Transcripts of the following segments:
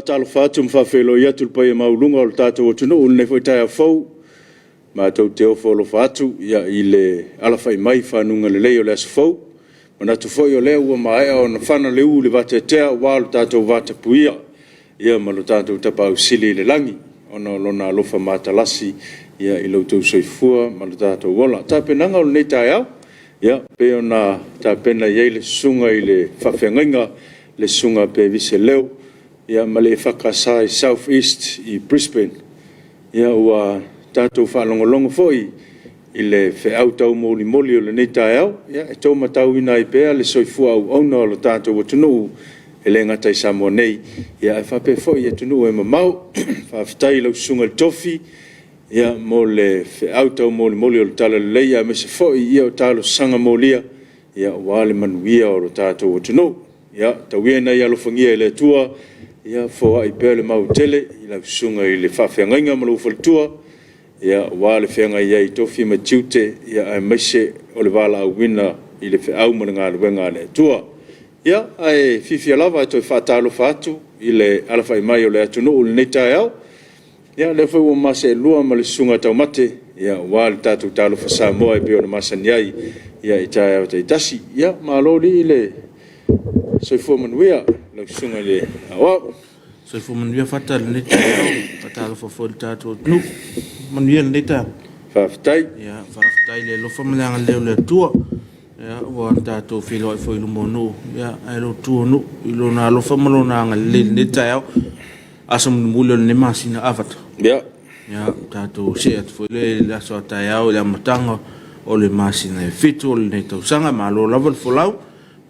Faatalofa atu ma faafeiloai atu i le paia maualuga o le tatou atunuu i lenei foi taeao fou. Matou te ofo alofa atu i le alafai mai i fanuga lelei o le aso fou. E manatu foi o lea ua maea ona fana le ū i le vateatea aua lo tatou vatapuia ma lo tatou Tapaau Sili i le lagi, ona o Lona alofa matalasi i lo outou soifua ma lo tatou ola. O tapenaga o lenei taeao, e pei ona tapena i ai le susuga i le faafeagaiga, le Susuga Perisi Leo ma le EFKS i South East i Brisbane. Ua tatou faalogologo foi i le feau taumolimoli o lenei taeao, e tau matauina ai pea le soifua auauna o le tatou atunuu, e le gata i Samoa nei, ae faapea foi i atunuu e mamao. Faafetai i lau susuga i le tofi mo le feau taumolimoli o le talalelei aemaise foi o talosaga molia aua le manuia o le tatou atunuu. Ia tau ia ina ia alofagia e le Atua ia foai pea le mautele i lau susuga i le faafeagaiga ma lou faletua, aua le feagai ai i tofi ma tiute, aemaise o le valaauina i le feau ma le galuega a le Atua. Ia, ae fiafia lava e toe faatalofa atu i le alafai mai o le atunuu i lenei taeao. Ia o lea foi ua ma seelua ma le Susuga Taumate aua le tatou Talofa Samoa e pei ona masani ai i taeao taitasi. Ia, malo alii le soifua manuia i lau Susuga i le Aoao. Soifua manuia Fata i lenei taeao. E faatalofa foi i le tatou atunuu. Manuia lenei taeao. Faafetai. Ia, faafetai i le alofa ma le agalelei o le Atua ua tatou feiloai foi i luma o nuu, ae lotu o nuu i Lona alofa ma Lona agalelei i lenei taeao, aso mulimuli o lenei masina Avata. Ia. Ia, tatou see atu foi lea i le aso a taeao i le amataga o le masina e 7 o lenei tausaga. Malo lava le folau,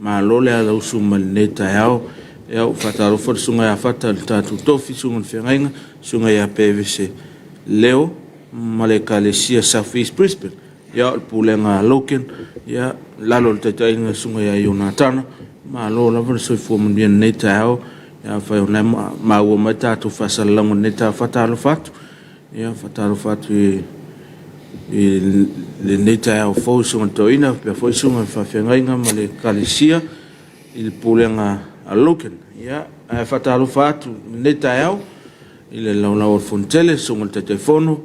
malo le alausu mai lenei taeao. Ia, ua faatalofa le susuga ia Fata i le tatou tofi, susuga i le feagaiga, susuga ia Perese Leo ma le Ekalesia South East Brisbane. Ia, o le pulega a Logan, ia, i lalo o le taitaiga a le susuga ia Ionatana, malo lava le soifua manuia i lenei taeao. Ia, afai o lena e maua mai tatou faasalalauga i lenei taeao, faatalofa atu. Ia, faatalofa atu i lenei taeao fou i le susuga i le toeaina faapea foi susuga i faafeagaiga ma le ekalesia i le pulega a Logan. Ia, ae faatalofa atu i lenei taeao i le laolao o le Fonotele, susuga i le Taitaifono,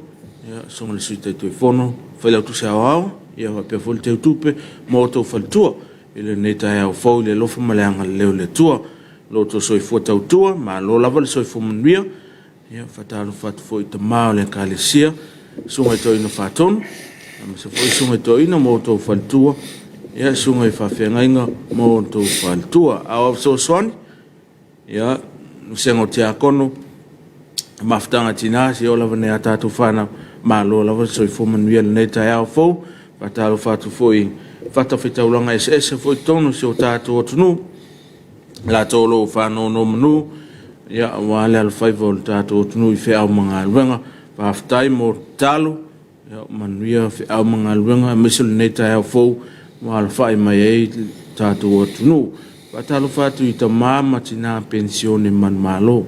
ia, susuga i le Sui Taitaifono, Failautusi Aoao, ia faapea foi le Teutupe ma outou faletua i lenei taeao fou i le alofa ma le agalelei o le Atua. Lo outou soifua tautua, malo lava le soifua manuia. Ia, faatalofa atu foi i tama o le Ekalesia, susuga i toeaina faatonu, aemaise foi susuga i toeaina ma outou faletua, ia, susuga i faafeagaiga ma outou faletua. A o fesoasoani, ia, vasega o tiakono, mafutaga a tina, seia oo lava i a tatou fanau, malo lava le soifua manuia i lenei taeao fou. Faatalofa atu foi i fatafaitaulaga eseese foi i totonu o si o tatou atunuu, latou o lo o faanonomanu ia, aua le alofaiva o le tatou atunuu i feau ma galuega. Faafetai mo tatalo, ia, manuia feau ma galuega, aemaise o lenei taeao fou ua alafai mai ai le tatou atunuu. Faatalofa atu i tama ma tina penisione manumalo,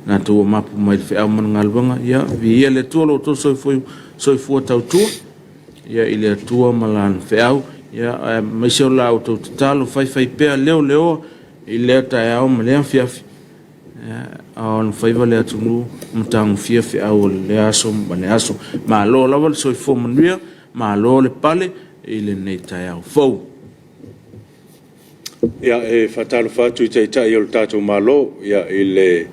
latou ua mapu mai i le feau ma le galuega. Ia, viia le Atua lo outou soifua tautua ia, i le Atua ma lana feau, ia, aemaise o la outou tatalo faifaipea leo leoa i lea taeao ma lea afiafi, a o alofaiva le atunuu ma tagofia feau o lea aso ma lea aso. Malo lava le soifua manuia, malo le pale i lenei taeao fou. Ia, e faatalofa atu i Taitai o le tatou Malo, ia, i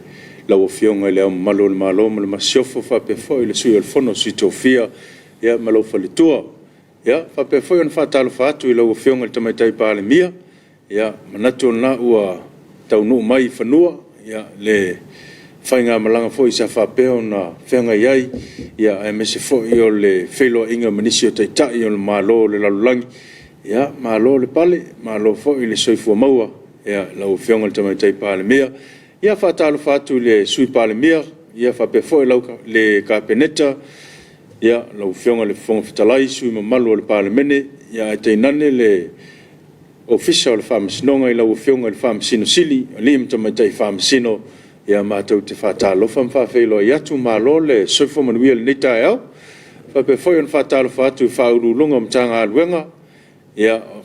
lau Afioga i Le Ao Mamalu o le Malo ma le Masiofo, faapea foi le Sui o le Fono a Sui Tofia ma lou faletua. Ia, faapea foi ona faatalofa atu i lau Afioga i le Tamaitai Palemia, ia, manatu o lena ua taunuu mai i fanua le faigamalaga foi sa faapea ona feagai ai, aemaise foi o le feiloaiga ma nisi o Taitai o le Malo o le lalolagi. Ia, malo le pale, malo foi le soifua maua i lau Afioga i le Tamaitai Palemia. Ia, faatalofa atu i le Sui Palemia faapea foi le Kapeneta, lau Afioga i le Fofoga Fetalai, sui usufono mamalu o le Palemene, ae tainane le Ofisa o le Faamasinoga i lau Afioga i le Faamasino Sili, alii ma tamaitai Faamasino. Ia matou te faatalofa ma faafeiloai atu, malo le soifua manuia i lenei taeao. E faapea foi ona faatalofa atu i Ofisa Sili o Pulega o Matagaluega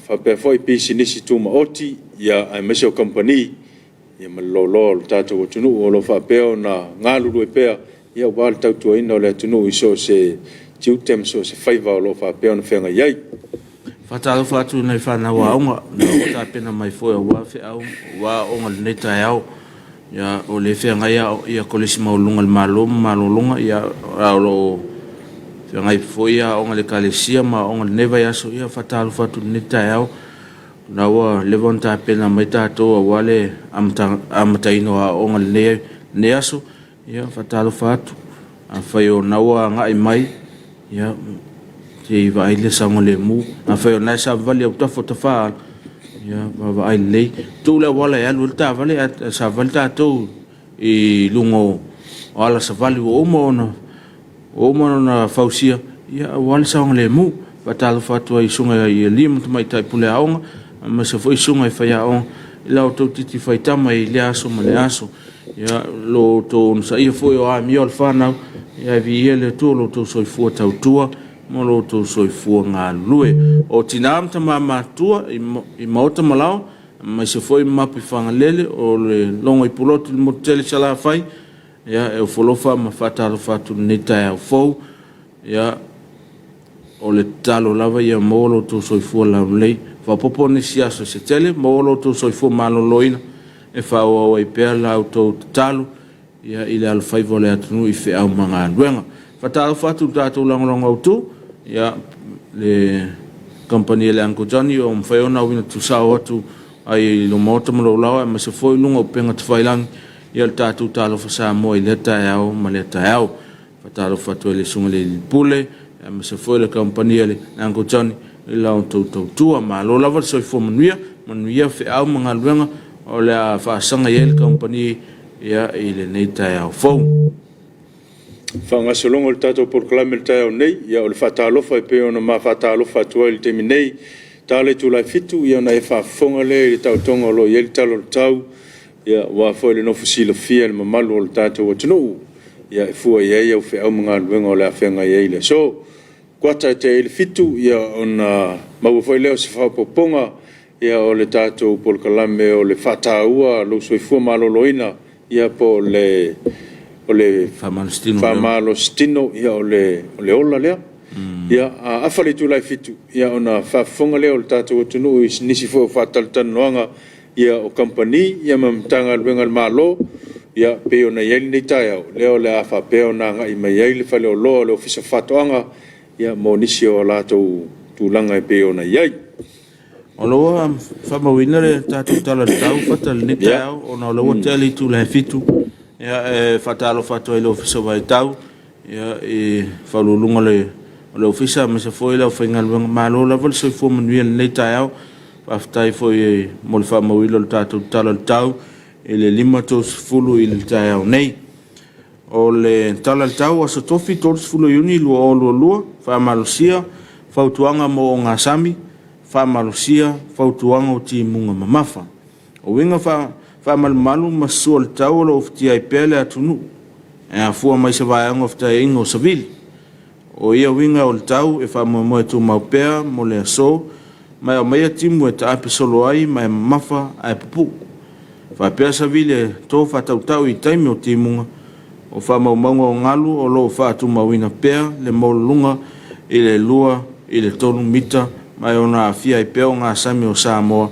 faapea foi pisinisi tumaoti aemaise o kamupani. ma le loaloa o le tatou atunuu o lo o faapea ona galulue pea aua le tautuaina o le atunuu i so o se tiute ma so o se faiva o lo o faapea ona feagai ai. Faatalofa atu i nai fanau aoga ua tapena mai foi aua feau aua aoga i lenei taeao. Ia, o lea e feagai ia Kolisi Maualuluga a le Malo ma Malologa, ia, a o lo o feagai foi aoga a le Ekalesia ma aoga i lenei vaiaso. Ia, faatalofa atu i lenei taeao. O lena ua leva ona tapena mai tatou aua le amataina o aoaoga i lenei aso. Ia, faatalofa atu. Afai o lena ua agai mai, ia, se i vaai le saogalemu. Afai o lena e savavali i autafa o tafaala, ia vaavaai lelei. Tuu le auala e alu ai le taavale ae savavali tatou i luga o ala savali ua uma ona ua uma ona fausia ia aua le saogalemu. Faatalofa atu ai i susuga i alii ma tamaitai pule aoga, aemaise foi susuga i faiaoga i la outou titi faitama i lea aso ma lea aso. Ia, lo outou onosaia foi o amio a le fanau, ia ae viia le Atua i lo outou soifua tautua ma lo outou soifua galulue. O tina ma tama matutua i maota ma laoa, aemaise foi Mapuifagalele, o le logo i Pulotu i le motu tele i Salafai, ia, e ofo alofa ma faatalofa atu i lenei taeao fou. Ia, o le tatalo lava ia maua lo outou soifua laulelei, faaopoopo nisi aso se tele, maua lo outou soifua maloloina e faaauau ai pea la outou tatalo ia, i le alofaiva o le atunuu i feau ma galuega. Faatalofa atu i le tatou lagolago autu, ia, le kamupani a le Uncle Johnny o mafai ona auina tuusao atu ai i lo maota ma lou laoa, aemaise foi luga o upega tafailagi, ia le tatou Talofa Samoa i lea taeao ma lea taeao. Faatalofa atu ai i le Susuga i le Alii Pule, aemaise foi le kamupani a le Uncle Johnny i la outou tautua. Malo lava le soifua manuia, manuia feau ma galuega o le a faasaga i ai le kamupani ia, i lenei taeao fou. Faagasologa o le tatou polokalame i le taeao nei, ia o le faatalofa e pei ona ma faatalofa atu ai i le taimi nei, ta le itula e 7, ia ona e faafofoga lea i le taotoga o lo o i ai le tala o le tau, ia aua foi le nofo silafia e le mamalu o le tatou atunuu, ia e fua i ai au feau ma galuega o le a feagai ai i le aso. Kuata e tea ai le 7, ia ona maua foi lea o se faaopoopoga ia o le tatou polokalame o le faataua lou soifua maloloina, ia po o le faamalositino, ia o le ola lea. Ia, a afa le itula e 7, ia ona faafofoga lea o le tatou atunuu i nisi foi o faatalatalanoaga ia o kamupani ia ma Matagaluega a le Malo, ia pei ona i ai lenei taeao, lea o le a faapea ona agai mai ai le faleoloa o le Ofisa o Faatoaga ia mo nisi o latou tulaga e pei ona i ai. O lo o ua faamauina le tatou tala i le tau Fata i lenei taeao, ona o lea ua tea le itula e 7. E faatalofa atu ai i le Ofisa o Vaitau, i Ofisa Sili o Pulega o le Ofisa aemaise foi le aufaigaluega. Malo lava le soifua manuia i lenei taeao. Faafetai foi mo le faamauina o le tatou tala i le tau i le 5:30 i le taeao nei. O le tala i le tau Aso Tofi 30 Iuni 2022, faamalosia fautuaga mo ogasami, faamalosia fautuaga o timuga mamafa. O uiga faamalumalu ma sua o le tau o lo o ufitia ai pea le atunuu e afua mai se vaega o fetaaiga o savili. O ia uiga o le tau e faamoemoe tumau pea mo le aso, ma e aumaia timu e taape solo ai ma e mamafa ae pupuu. Faapea savili e to faatautau i taimi o timuga, o faamaumauga o galu o lo o faatumauina pea le maualuluga i le 2 i le 3 mita ma e ono aafia ai pea ogasami o Samoa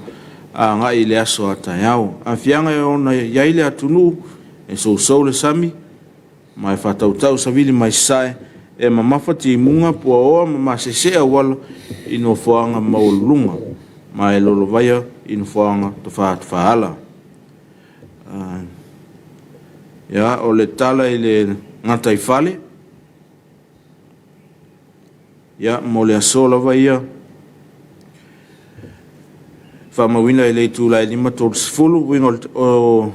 agai i le aso a taeao. Aafiaga e ono i ai le atunuu e sousou le sami ma e faatautau savili mai sasae e mamafa timuga, puaoa ma masese auala i nofoaga maualuluga ma e lolovaia i nofoaga tafatafaala. Ia, o le tala i le gataifale, ia, mo le aso lava ia, faamauina i le itula e 5:30, uiga o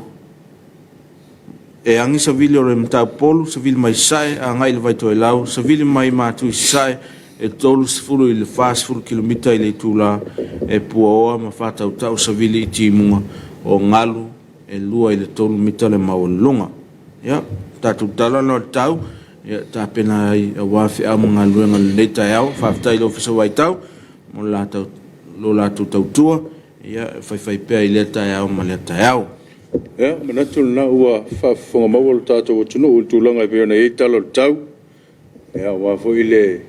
e agi savili o le Mataupolu, savili mai sasae agai i le Vaitoelau, savili mai Matu i sasae e 30 i le 40 kilomita i le itula e puaoa ma faatautau savili i timuga o galu e 2 i le 3 mita le maualuluga. Ia, tatou tala la o le tau, ia tapena ai aua feau ma galuega i lenei taeao. Faafetai i le Ofisa o Vaitau mo le latou, lo latou tautua, ia e faifai pea i lea taeao ma lea taeao. Ia, manatu lena ua faafofoga maua lo tatou atunuu i le tulaga e pei ona i ai tala o le tau, ia, aua foi le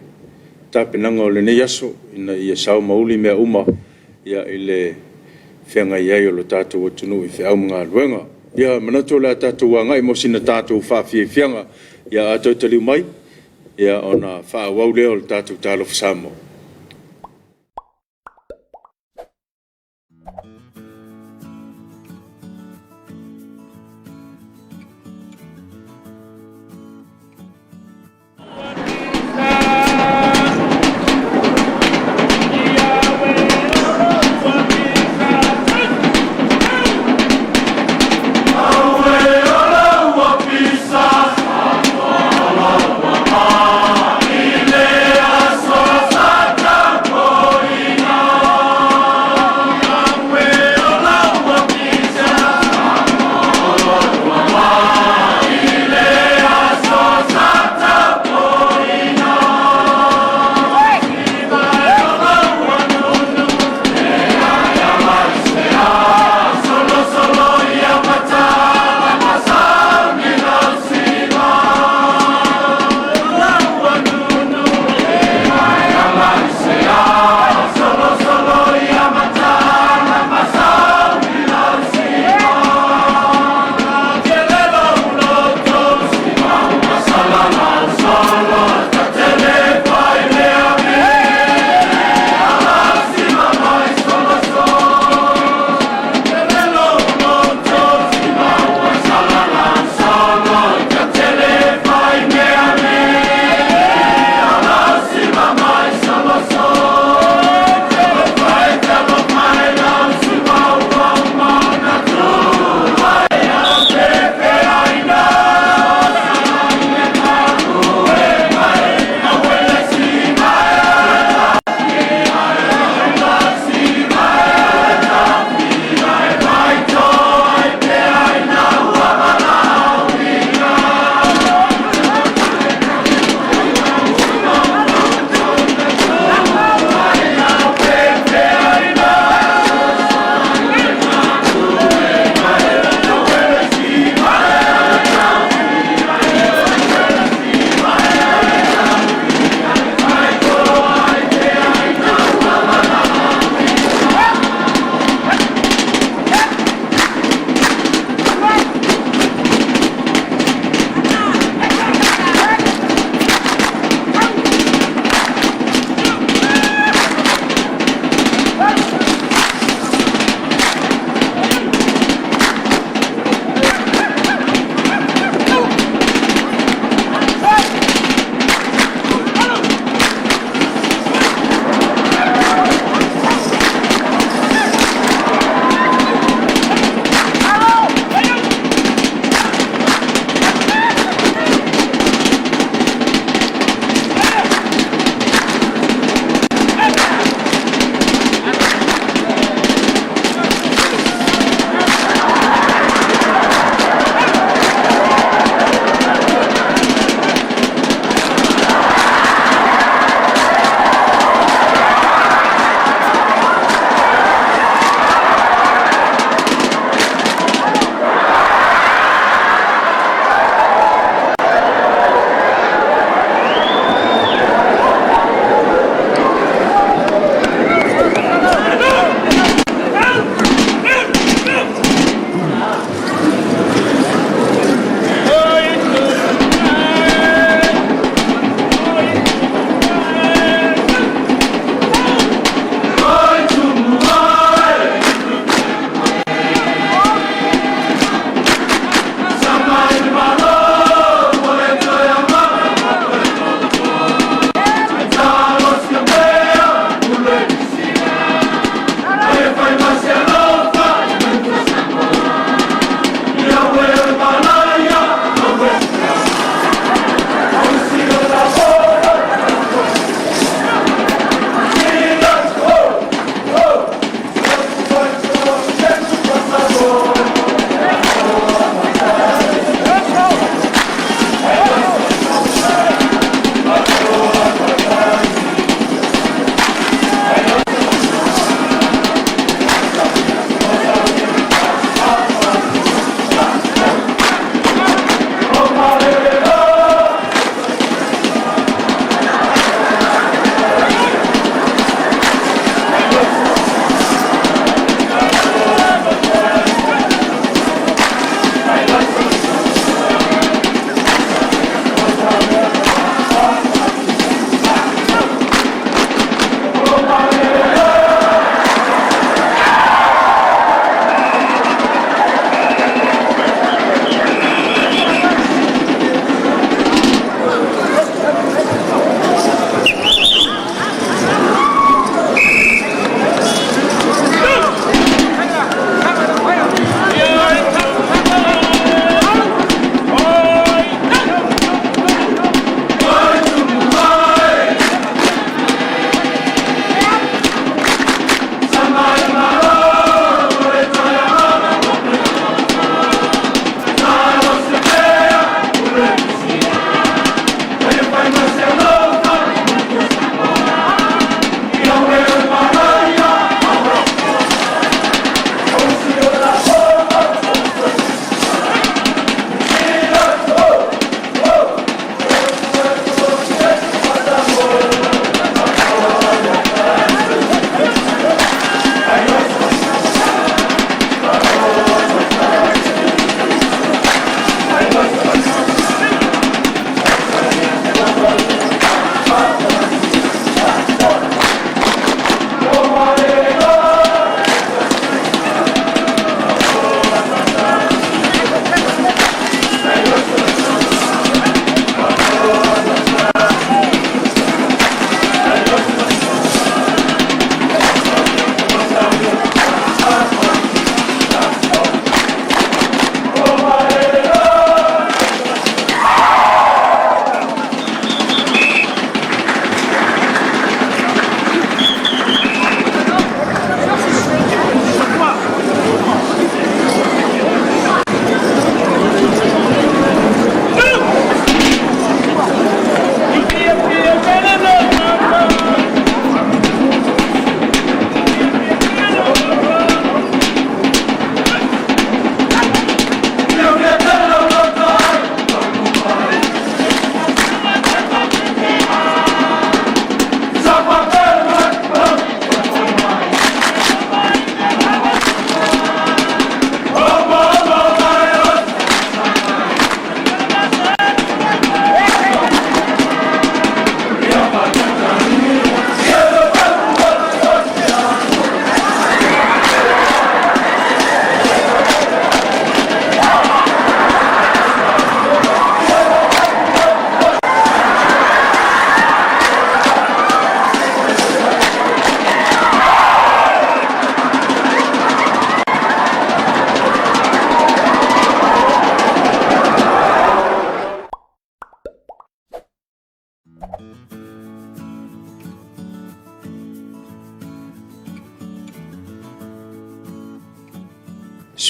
tapenaga o lenei aso ina ia sao ma uli mea uma i le feagai ai o le tatou atunuu i feau ma galuega. Ia, manatu o le a tatou agai mo sina tatou faafiafiaga, a toe taliu mai, ona faaauau lea o le tatou Talofa Samoa.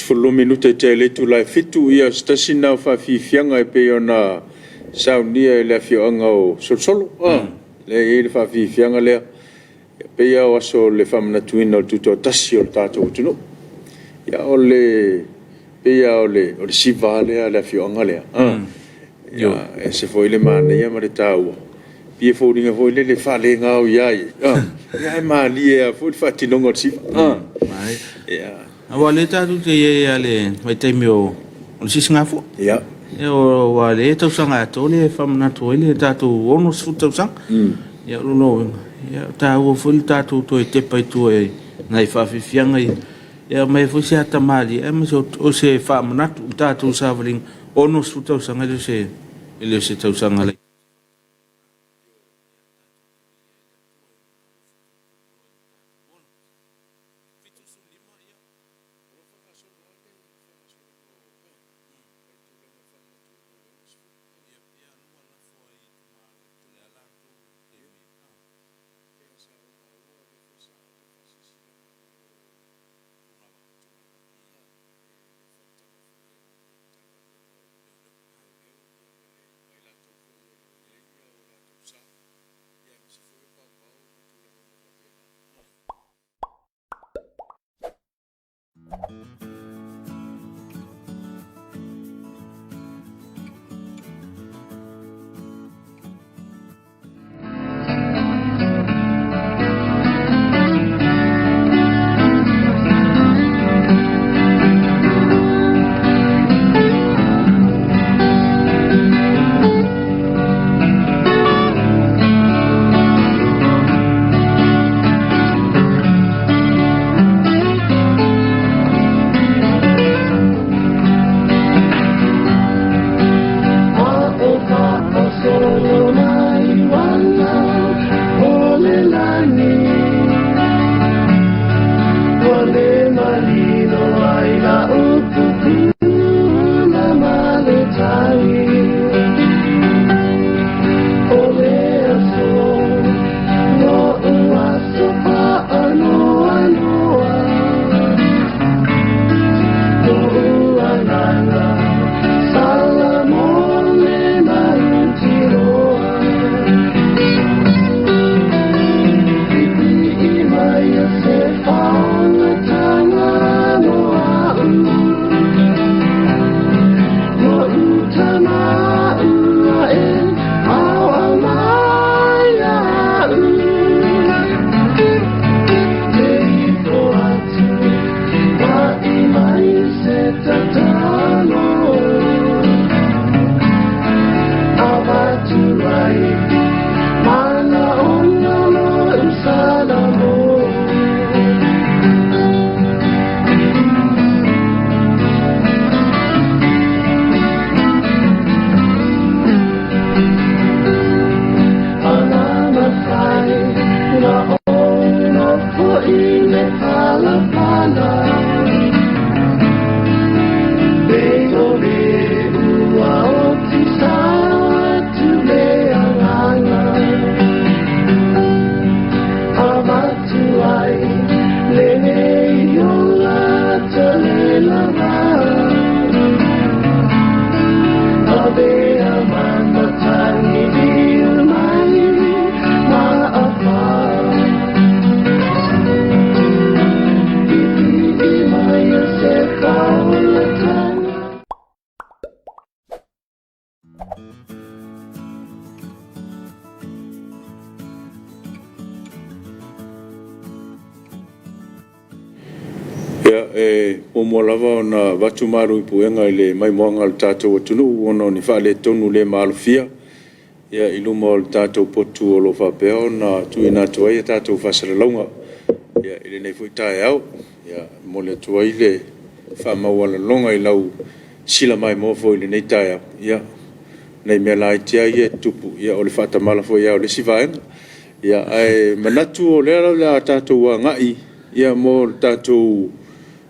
12 minute tea i le itula e 7, ia o se tasi lena o faafiafiaga e pei ona saunia e le afioaga o Solosolo. Lea e i ai le faafiafiaga lea, e pei lava o aso o le faamanatuina o le tutoatasi o le tatou atunuu. Ia o le pei lava o le siva lea a le afioaga lea, e ese foi le manaia ma le taua, e pei e foliga foi lele e faalegaoi ai, ae malie lava foi le faatinoga o le siva. Aua o lea tatou te i ai lava i le vaitaimi o le sisigafua. Aua o le tausaga atoa lea e faamanatu ai le tatou 60 tausaga. Ia o lona uiga, e taua foi le tatou toe tepa i tua i nai faafiafiaga ia, e aumai ai foi se ata malie aemaise o se faamanatu i le tatou savaliga, 60 tausaga e le o se tausaga laitiiti. Ia, e muamua lava ona avatu malu i puega i le maimoaga a le tatou atunuu ona o ni faaletonu le maalofia i luma o le tatou potu o lo o faapea ona tuuina atu ai a tatou faasalalauga i lenei foi taeao. E momoli atu ai le faamaualaloga i lau sila maimoa foi i lenei taeao. Ia, o nai mea laiti lava ia e tutupu, o le faatamala foi lava o le isi vaega. Ae manatu o lea o le a tatou agai mo le tatou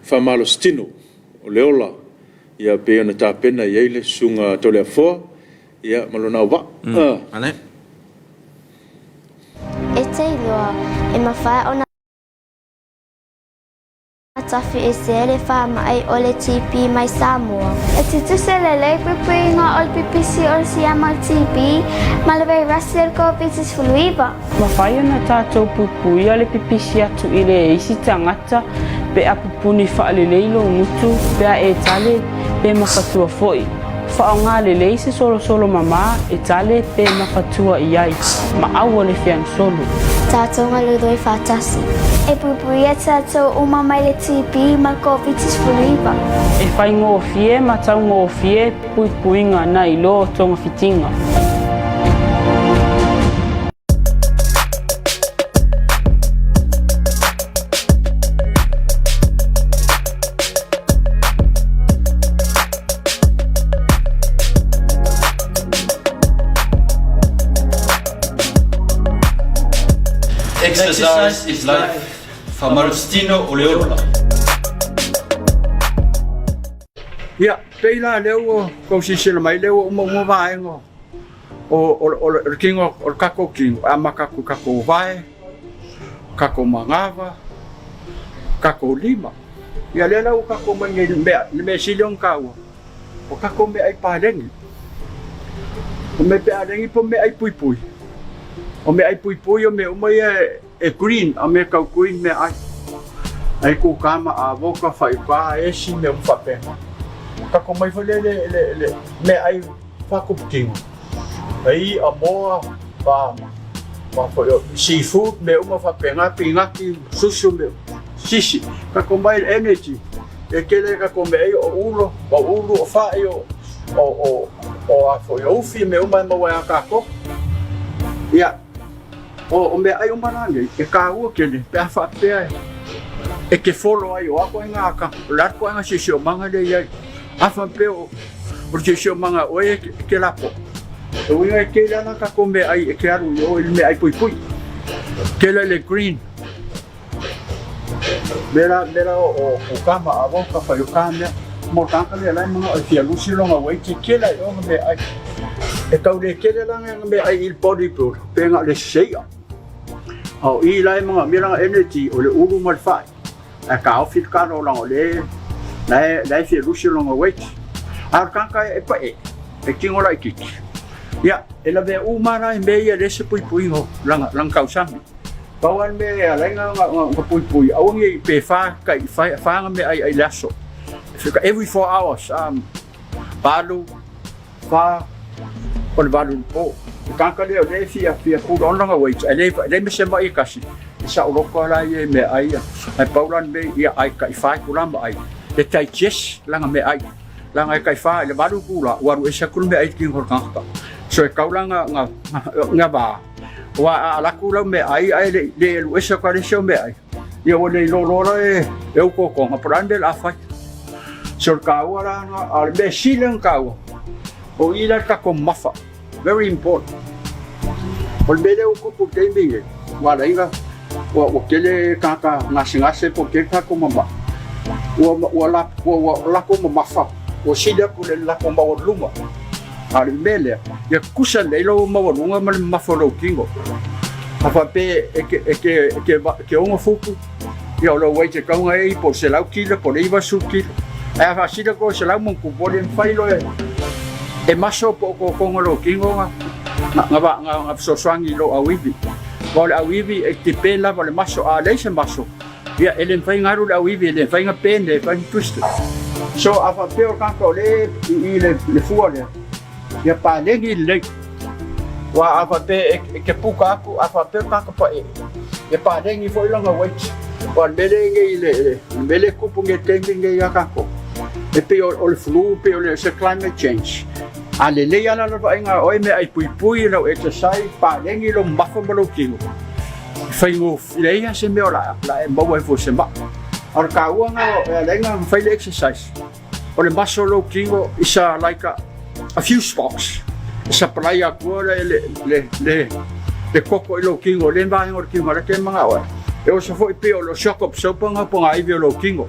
faamalositino o le ola e pei ona tapena i ai le Susuga a Toleafoa ma lona auvaa. te iloa, e mafai ona tawhi ese le faamai o le TB mai Samoa. E tutusa lelei puipuiga o le pipisi o le siama o le TB ma le vairasi o le Koviti-19. Mafai ona tatou puipuia le pipisi atu i le isi tagata pe a pupuni faalelei lou gutu pe a e tale pe mafatua foi. Faaaoga lelei se solosolo mama e tale pe mafatua i ai, ma aua le feangsolo. Tatou galulue faatasi. E puipuia tatou uma mai le TB ma le Koviti-19. E faigofie ma taugofie puipuiga nai lo togafitiga. Exercise is life. Faamalositino o le ola. Ia, pei la lea ua tou silasila mai lea ua uma uma vaega o, o, o, o le tino, o le tatou tino, e amata atu i tatou vae, tatou manava, tatou lima. Ia lea la ua tatou mai nei mea, le mea sili ona taua, o tatou meaai paleni. O mea paleni po o meaai puipui. O meaai puipui o mea uma ia e green, a mea tau green meaai. Ai kūkā ma avoka, faigā, esi, mea uma faapena. Tatou mai foi lea le, le, le meaai faatuputino. Ai i'a, moa, pa, pa foi o seafood, mea uma faapena, pinati, susu, mea sisi. Tatou mai le energy. E tele tatou meaai o ulo, o ulu, o fa'i, o, o, o, o a foi o ufi, mea uma e maua ai a tatou. Ia, O meaai uma la nei, e kāua tele pe a faapea e te follow ai o a koe ngā ka, o le a koe ngā siosiomaga lea i ai. A faapea o le siosiomaga o oe e te lapo, e uiga e tele lava tatou meaai e te alu i o i le meaai puipui. Tele le green. Mea la, mea la o kama a o ka whai o ka mea. Mo le tagata lea la e manao e fia lusi lona weight, e tele ai o nga meaai. E tau le tele la nga meaai i le body builder, pe na o le seia. A o i la e manaomia lana energy o le ulu ma le fai. Ae taofi le kalo leaga o lea la e, la e fia lusi lona weight. A o le tagata e pae, e tino laitiiti. Ia, e lavea uma la i mea ia le se puipuiga o lana, lana tausami. Pau lava le mea e ala ai ona puipui, aua ne i pe fa kai fa nga meaai ai le aso. Every 4 hours, valu, fa, o le valu i le po. Le tagata lea o lea e fia fia pull on lana weight, ae le leai ma se ma'i e tasi, e saoloto lava la ia i meaai ia. Ae pau la le mea ia ai tai fa itula ma ai, e digest lana meaai. Leaga e tai fa i le valu itula, ua alu ese atu le meaai i le tino o le tagata. So e tau la nga va. Aua a alu atu lau meaai ae le i alu ese atu lava le isi au meaai, ia ua le iloa loa la e ou totoga po o le a le mea o le a fai. So o le taua la lena, a o le mea sili ona taua, o i la le tatou mamafa, very important. O le mea lea ua tupu i le taimi lenei, ua ala ai ona ua tele tagata gasegase po o tele tagata ua mamai, ua latou mamafa, ua sili atu i le latou maualuluga. A o le mea lea, ia tutusa lelei lou maualuga ma le mamafa o lou tino. A faapea e te, e te, e te, e te 6 futu, ia o lou weight e tatau ona e i po o le 100 kilo po o le 90 kilo. Ae a faasili atu le 100 ma ona tupu, e le mafai loa e, e maso po o totoga o lou tino na, na, na, na, na fesoasoani i lou auivi. Aua o le auivi e depend lava i le maso. A leai se maso, Ia, e le mafai ona alu le auivi, e le mafai ona bend, e le mafai ona twist. So, a faapea o le tagata o lea e i i le fua lea, ia paleni lelei. Aua a faapea e te puka atu, a faapea o le tagata paee, ia paleni foi lona weight. Aua o le mea lea e i ai nei, le mea lea e tupu nei i le taimi lenei ia tatou, e pei o le flu, e pei o se climate change. A lelei lava la le vaaiga a oe, meaai puipui lau exercise, paleni lou mamafa ma lou tino, e faigofie. Leai lava se mea o le a e maua ai foi se maa. A o le taua lena e ala ai ona fai le exercise, o le maso o lou tino is a like a fuse box e supply atua le koko i lou tino, le vaega o le tino la te manao ai. E oso foi pei o le shock absorber nga po nga iwi o lou tino.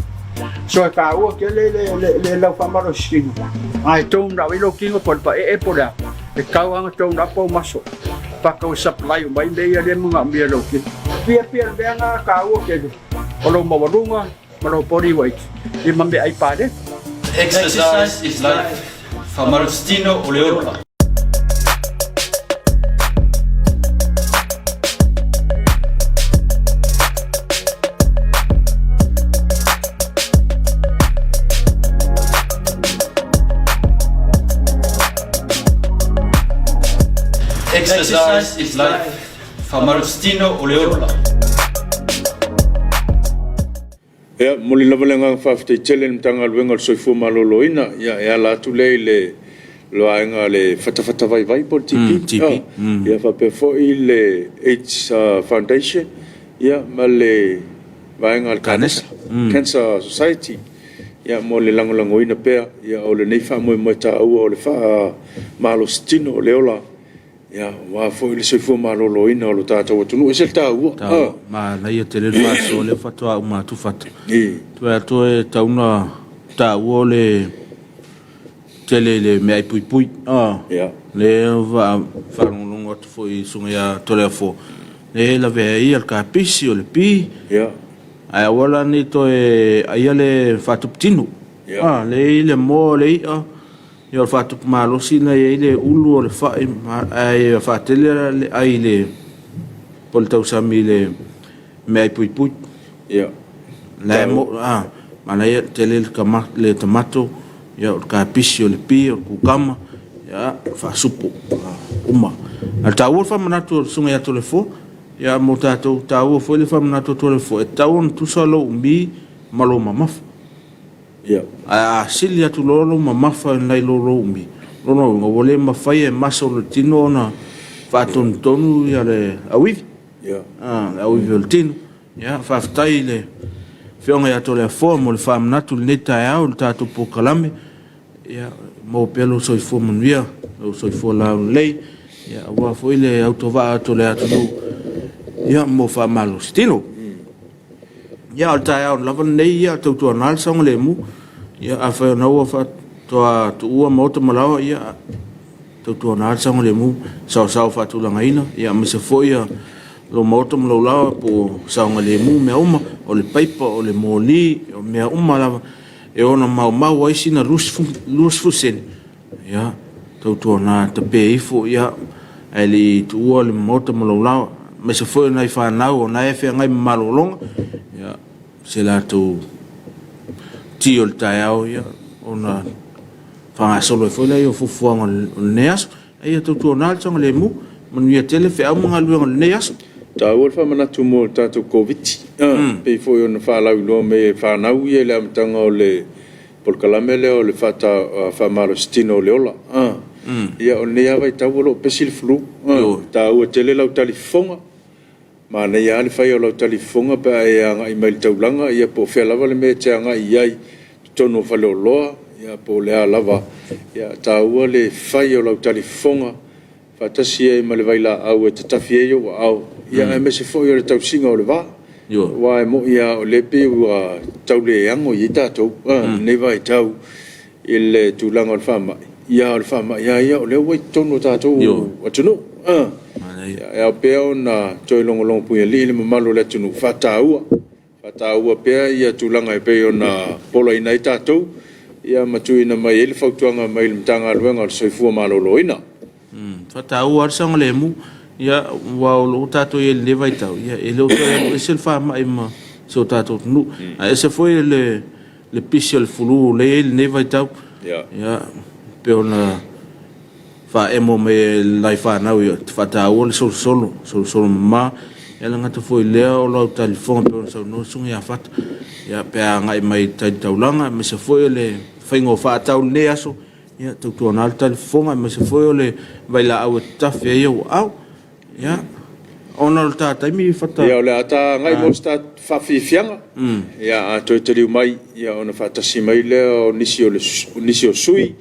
So e taua tele le lau faamalosi tino. A e tone up i lou tino po o le paee po o le a, e tau lava ona tone up ou maso. Faatau e supply uma ai mea ia lea e manaomia e lou tino. Pia pia le mea na taua tele o lou maualuga ma lou body weight ia ma meaai paleni. Exercise is life, Faamalositino o le ola. Exercise is life, Faamalositino o le ola. Ia, momoli lava le agaga faafetai tele i le Matagaluega o le Soifua Maloloina, ia, e ala atu lea i le vaega a le Fatafata Vaivai po o le TB, mm, TB. Oh, mm. Ia faapea foi le AIDS Foundation, ia, ma le vaega a le Kanesa, mm. Cancer Society, ia, mo le lagolagoina pea ia, o lenei faamoemoe taua o le faamalositino o le ola Ia, aua foi le soifua maloloina o lo tatou atunuu. E ese le taua. Taua. Manaia tele le faasoa lea faatoa uma atu Fata. Toe atu e tatau ona taua o le tele i le meaai puipui. Ia. Lea faalogologo atu foi i susuga ia Toleafoa, lea e lavea ai le kapisi, o le pi. Ia. Ae aua la ne i toe aia le faatuputino. Ia. Lea e i ai le moa, o le i'a. Ia o le faatupu malosi na i ai le ulu o le fai ae faatele le ai i le po o le tausami i le meaai puipui. Ia. La e mo a manaia tele le kama le tamato ia o le kapisi o le pi o le kukama ia faasupo uma. A o le taua le faamanatu o le Susuga ia Toleafoa ia mo tatou taua foi le faamanatu a Toleafoa e tatau ona tusa lou umi ma lou mamafa. Ia. Ae a sili atu loa lou mamafa nai lo lou umi, lona uiga ua le mafai e masa o le tino ona faatonutonu ia le auivi. Ia. A, le auivi o le tino. Ia, faafetai i le Afioga ia Toleafoa mo le faamanatu i lenei taeao i le tatou polokalame. Ia, maua pea lou soifua manuia, lou soifua laulelei, ia, aua foi le autovaa atu o le atunuu, ia, mo faamalositino. Ia, o le taeao lava lenei, ia, tautuana le saogalemu. Ia, afai o lena ua faatoa tuua maota ma laoa, ia, tautuana le saogalemu, saosao faatulagaina, ia, aemaise foi ia, lou maota ma lou laoa po o saogalemu mea uma, o le paipa, o le moli, o mea uma lava e ono maumau ai sina 20 sene. Ia, tautuana tape ifo, ia, ae le i tuua le maota ma lou laoa, aemaise foi o nai fanau o na e feagai ma malologa, ia, se latou ti o le taeao, ia, ona faagasolo ai foi lea o fuafuaga o lenei aso. Ae ia tautuana le saogalemu, manuia tele feau ma galuega o lenei aso. Taua le faamanatu mo le tatou Koviti, pei foi ona faalauiloa mai e fanau ia i le amataga o le polokalame lea o le faamalositino o le ola. Ia, o lenei lava vaitau o lo o pesi le flu. E taua tele lau talifofoga. Manaia lava le fai o lau talifofoga pe a e agai mai i le taulaga, ia po o fea lava le mea e te agai i ai i totonu o faleoloa, ia po o le a lava. Ia, e taua le fai o lau talifofoga faatasi ai ma le vailaau e tatafi ai ou aao, ia aemaise foi o le tausiga o le va. Aua e moni lava o lea e pei ua tau le ano i ai tatou i lenei vaitau i le tulaga o le faamai, ia a o le faamai lava ia o lea ua i totonu o tatou atunuu. E ao pea ona toe logologo puialii le mamalu o le atunuu, faataua Faataua pea ia tulaga e pei ona poloaiina ai tatou ia ma tuuina mai ai le fautuaga mai le Matagaluega o le Soifua Maloloina. Faataua lava le saogalemu, ia, aua o lo o tatou i ai i lenei vaitau, ia, e le o toe alu ese le faamai ma si o tatou atunuu. Ae ese foi le pisi o le flu lea e i ai i lenei vaitau. Ia, e pei ona faaemo mai e nai fanau ia faataua le solosolo, solosolo mama. Ia le gata foi i lea o lau talifofoga pei ona saunoa le Susuga ia Fata, ia pe a agai mai i tai taulaga aemaise foi o le faiga o faatau i lenei aso, ia tautuana le talifofoga aemaise foi o le vailaau e tatafi ai ou aao. Ia, ona o le ta taimi Fata. Ia o le a ta agai mo se ta faafiafiaga. Ia a toe taliu mai, ia ona faatasi mai lea o nisi o nisi o sui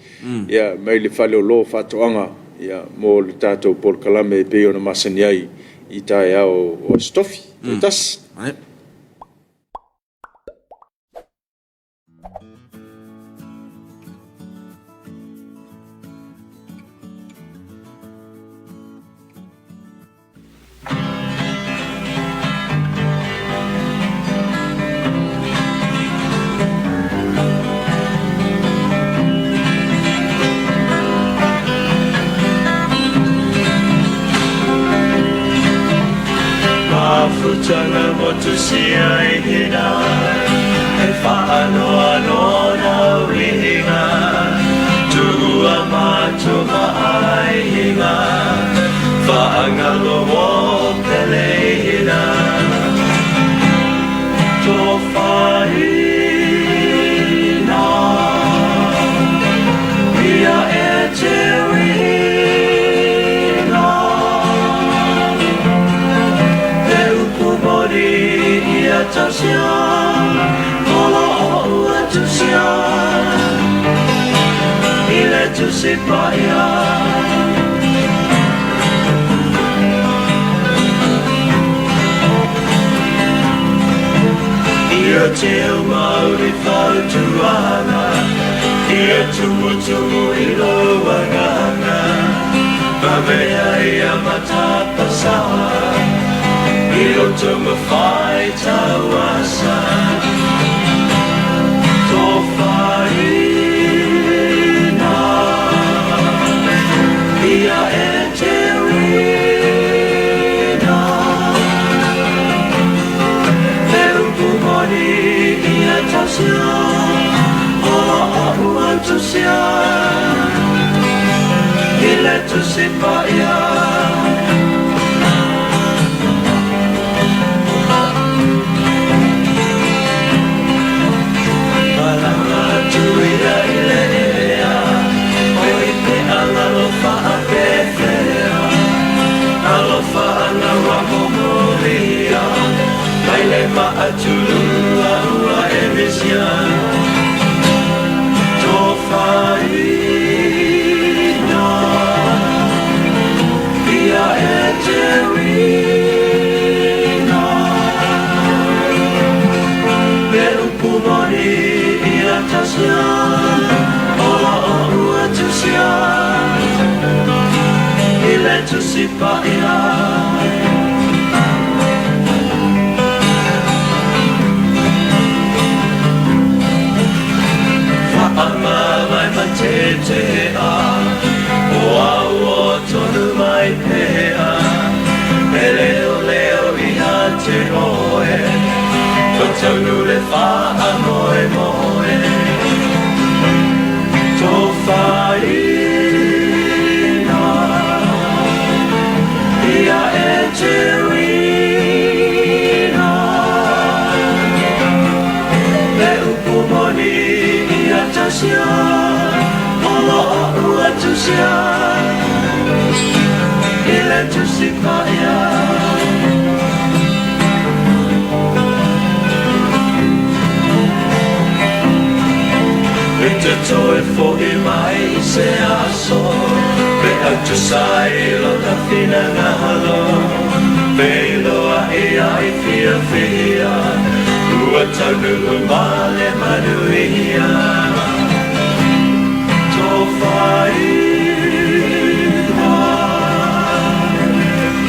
ia mai le fale o lo faatoaga ia mo le tatou polokalame e pei ona masani ai i taeao o Aso Tofi taitasi. Putanga motu sia i hina, He whaanoa nona uihinga, Tuua mātua ma aihinga, Whaangalo o pele hina. Tō whaina, Ia e te wina, Te upu mori ia tausia, Ola o ua tusia, I le tusi paia. Ia te au mauri whautuanga, Ia tumutumu i lauanganga, Pamea ia matapasawa, I roto mawhai tauasa. Tō whaina, Ia e te wina, Te upu moni ia tausia, Ola o ua tusia, I le tusi paia. Malanga atu ia i le ea, O i pe alofa a pefea, Alofa ana wa momolia, Mai le maatulua ua e misia. Tō whaina, Ia e te wina, Me upu moni ia tasia, Ola o ua tusia, I le tusi paia. Whaamamai ma te te a, O au o tonu mai pea, E leo leo i ha te oe, Ko taunu le whaa moe moe. Tō whaina, Ia e te wina, Me upu moni ia tausia, Ola o ua tusia, I le tusi paia. E te toe fo'i mai i se aso, Pe au tusai lo ta whina ngahalo, Pe iloa i ai fia fia, Ua taunu ma le manuia. Tō whaina,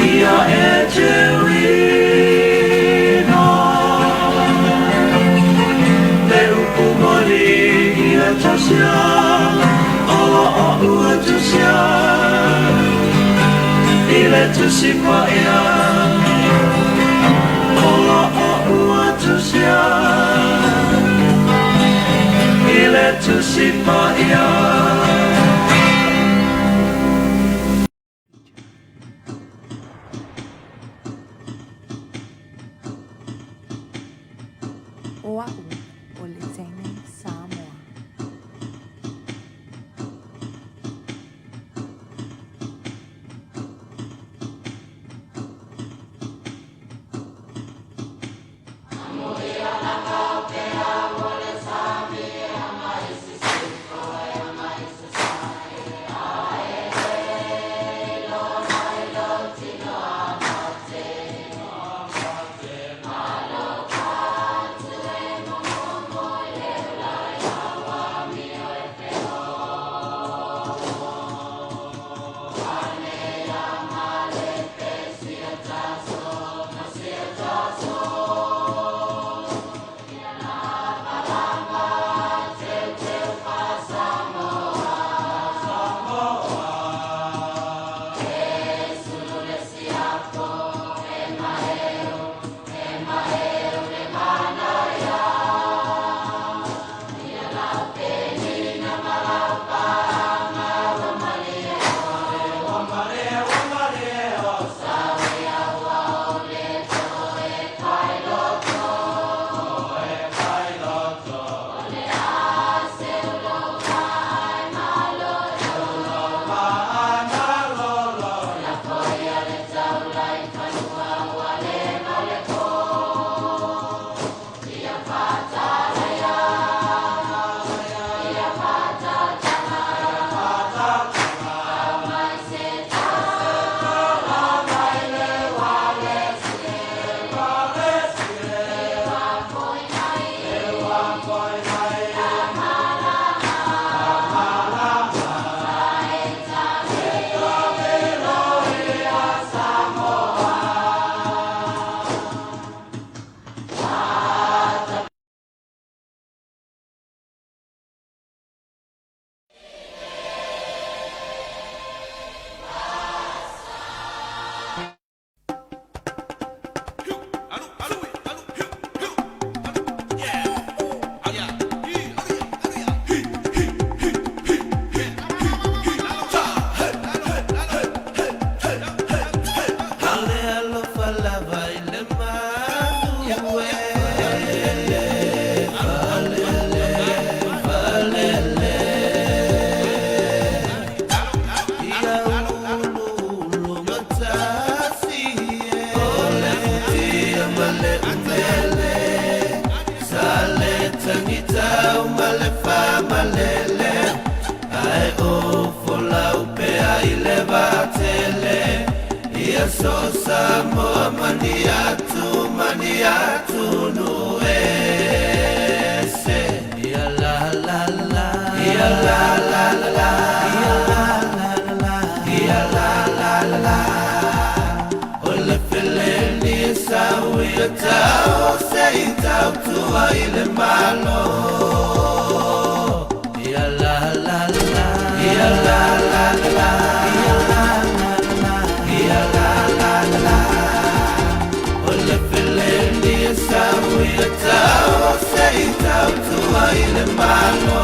Ia e te wina, Me upu moni ia tausia, Ola o ua tusia, I le tusi paia. Ola o ua tusia, I le tusi paia. O a'u o le teine Samoa. aso Samoa ma ni atu ma ni atunuu ese. Ia la la la, ia la la la, ia la la la, ia la la la. O le feleni e sau ia tau se i tautua i le Malo. Ia la la la, ia la la la, ia la la la, ia la la la. O le feleni e sau ia tau se i tautua i le Malo.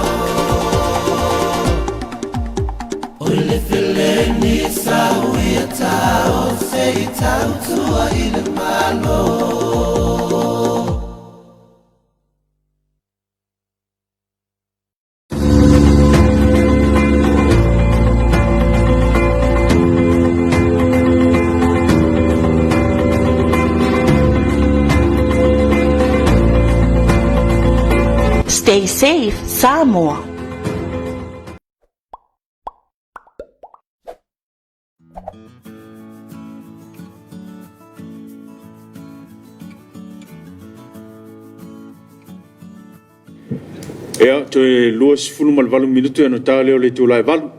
O le feleni e sau ia tau se i tautua i le Malo. Stay safe, Samoa. Ia, toe 28 minute ona ta lea o le itula e 8.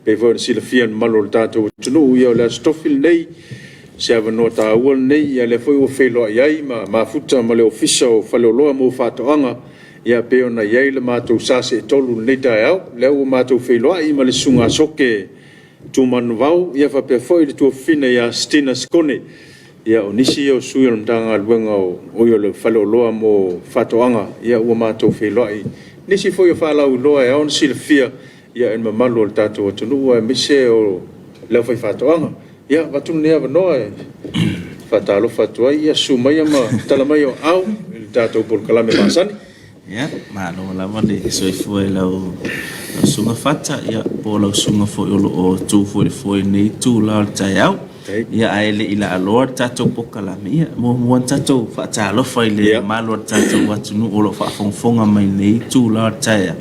Pei foi ona silafia e le mamalu o le tatou atunuu, ia o le Aso Tofi lenei, se avanoa taua lenei, ia lea foi ua feiloai ai ma mafuta ma le Ofisa o Faleoloa mo Faatoaga, ia pei ona i ai le matou sa seetolu i lenei taeao. Lea ua matou feiloai ma le Susuga Soke Tumanuvao, ia faapea foi le tuafafine ia Stina Sekone, ia o nisi ia o sui o le Matagaluega o oi o le Faleoloa mo Faatoaga, ia ua matou feiloai. Nisi foi o faalauiloa e ao ona silafia ia e le mamalu o le tatou atunuu aemaise o le aufaifaatoaga. Ia, avatu lenei avanoa e faatalofa atu ai, ia susu maia ma tala mai o aao i le tatou polokalame masani. Ia, malo lava le soifua i lau susuga Fata, ia, po o lau susuga foi o lo o tu foi i le foe i lenei itula o le taeao. Ia, ae le i laaloa le tatou polokalame, ia, muamua ona tatou faatalofa i le mamalu o le tatou atunuu o lo o faafogafoga mai i lenei itula o le taeao,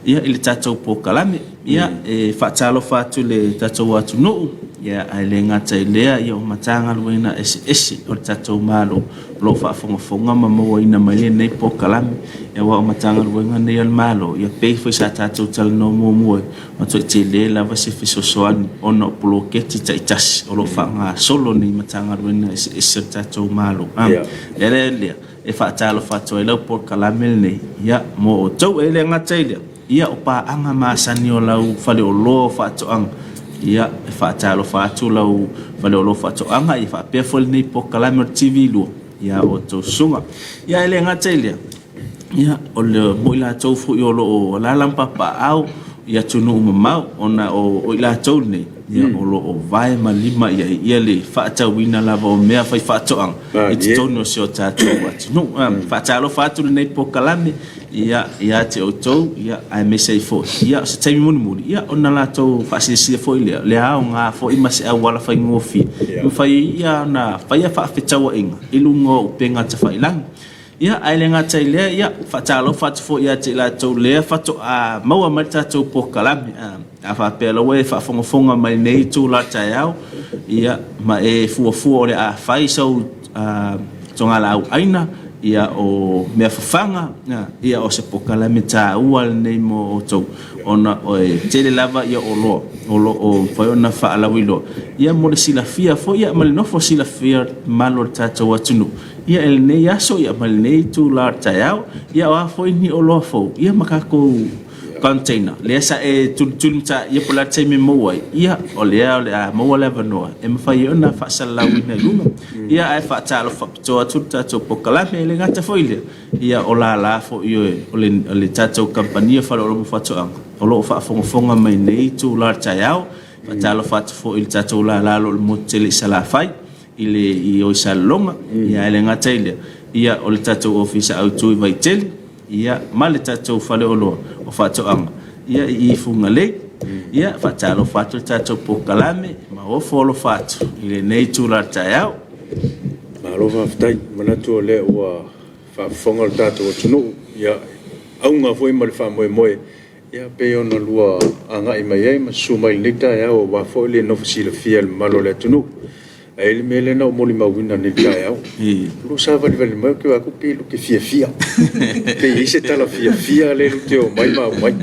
ia, i le tatou polokalame. Ia, e faatalofa atu i le tatou atunuu, ia, ae le gata i lea, ia, o Matagaluega eseese o le tatou Malo o lo o faafogafoga ma mauaina mai lenei polokalame. Ia, aua o Matagaluega nei a le Malo, ia, pei foi sa tatou talanoa muamua ai, matuai tele lava se fesoasoani ona o poloketi taitasi o lo o faagasolo nei Matagaluega eseese o le tatou Malo. O le ala lea e faatalofa atu ai lau polokalame lenei, ia, mo outou. E le gata i lea, Ia, o paaga masani o lau faleoloa o faatoaga, ia, e faatalofa atu lau faleoloa o faatoaga, ia faapea foi lenei polokalame o le TV2, ia outou susuga. Ia, e le gata i lea, ia, o le, mo i latou foi o lo o alaala ma papaaao i atunuu mamao, ona o, o i latou nei, ia, o lo o vae ma lima i ai ia le faatauina lava o mea faifaatoaga i totonu o si o tatou atunuu. Faatalofa atu lenei polokalame. Ia, ia te outou, ia, aemaise ai foi, ia, o se taimi mulimuli, ia, ona latou faasilasila foi lea, le aoga foi ma se auala faigofie, e mafai ai ia ona faia faafetauaiga i luga o upega tafailagi. Ia, ae le gata i lea, ia, faatalofa atu foi ia te i latou lea faatoa maua mai le tatou polokalame. A faapea lava e faafogafoga mai nei itula taeao, ia, ma e fuafua o le a fai sau togalaau aina, ia, o mea fafaga, ia, o se polokalame taua lenei mo outou, ona e tele lava ia oloa o lo o mafai ona faalauiloa, ia, mo le silafia foi, ia, ma le nofo silafia mamalu o le tatou atunuu, ia, i lenei aso, ia, ma lenei itula o le taeao, ia, o a foi ni oloa fou, ia, ma tatou Container, lea sa e tulituli ma ia po o le a le taimi e maua ai, ia, o lea o le a maua le avanoa e mafai ai ona faasalalauina i luga. Ia, ae faatalofa faapitoa atu le tatou polokalame, e le gata foi i lea, ia, o lala foi o le tatou kamupani o Faleoloa ma Faatoaga o lo o faafogafoga mai nei itula o le taeao. Faatalofa atu foi i le tatou lala o lo o i le motu tele i Salafai. i le i o i Salelologa, ia ae le gata i lea, ia o le tatou ofisa autu i Vaitele, ia ma le tatou faleoloa o faatoaga, ia i i Fugalei. Ia faatalofa atu le tatou polokalame ma ofo alofa atu i lenei itula o le taeao. Malo faafetai, manatu o lea ua faafofoga le tatou atunuu, ia auga foi ma le faamoemoe Ia, pei ona lua agai mai ai ma susu mai i lenei taeao aua foi le nofo silafia e le mamalu o le atunuu. Ae i ai le mea lea na ou molimauina nei i le taeao, o lou savalivali mai ou te vaai atu pei e te fiafia, pei e i ai se tala fiafia lea e te omai ma aumai.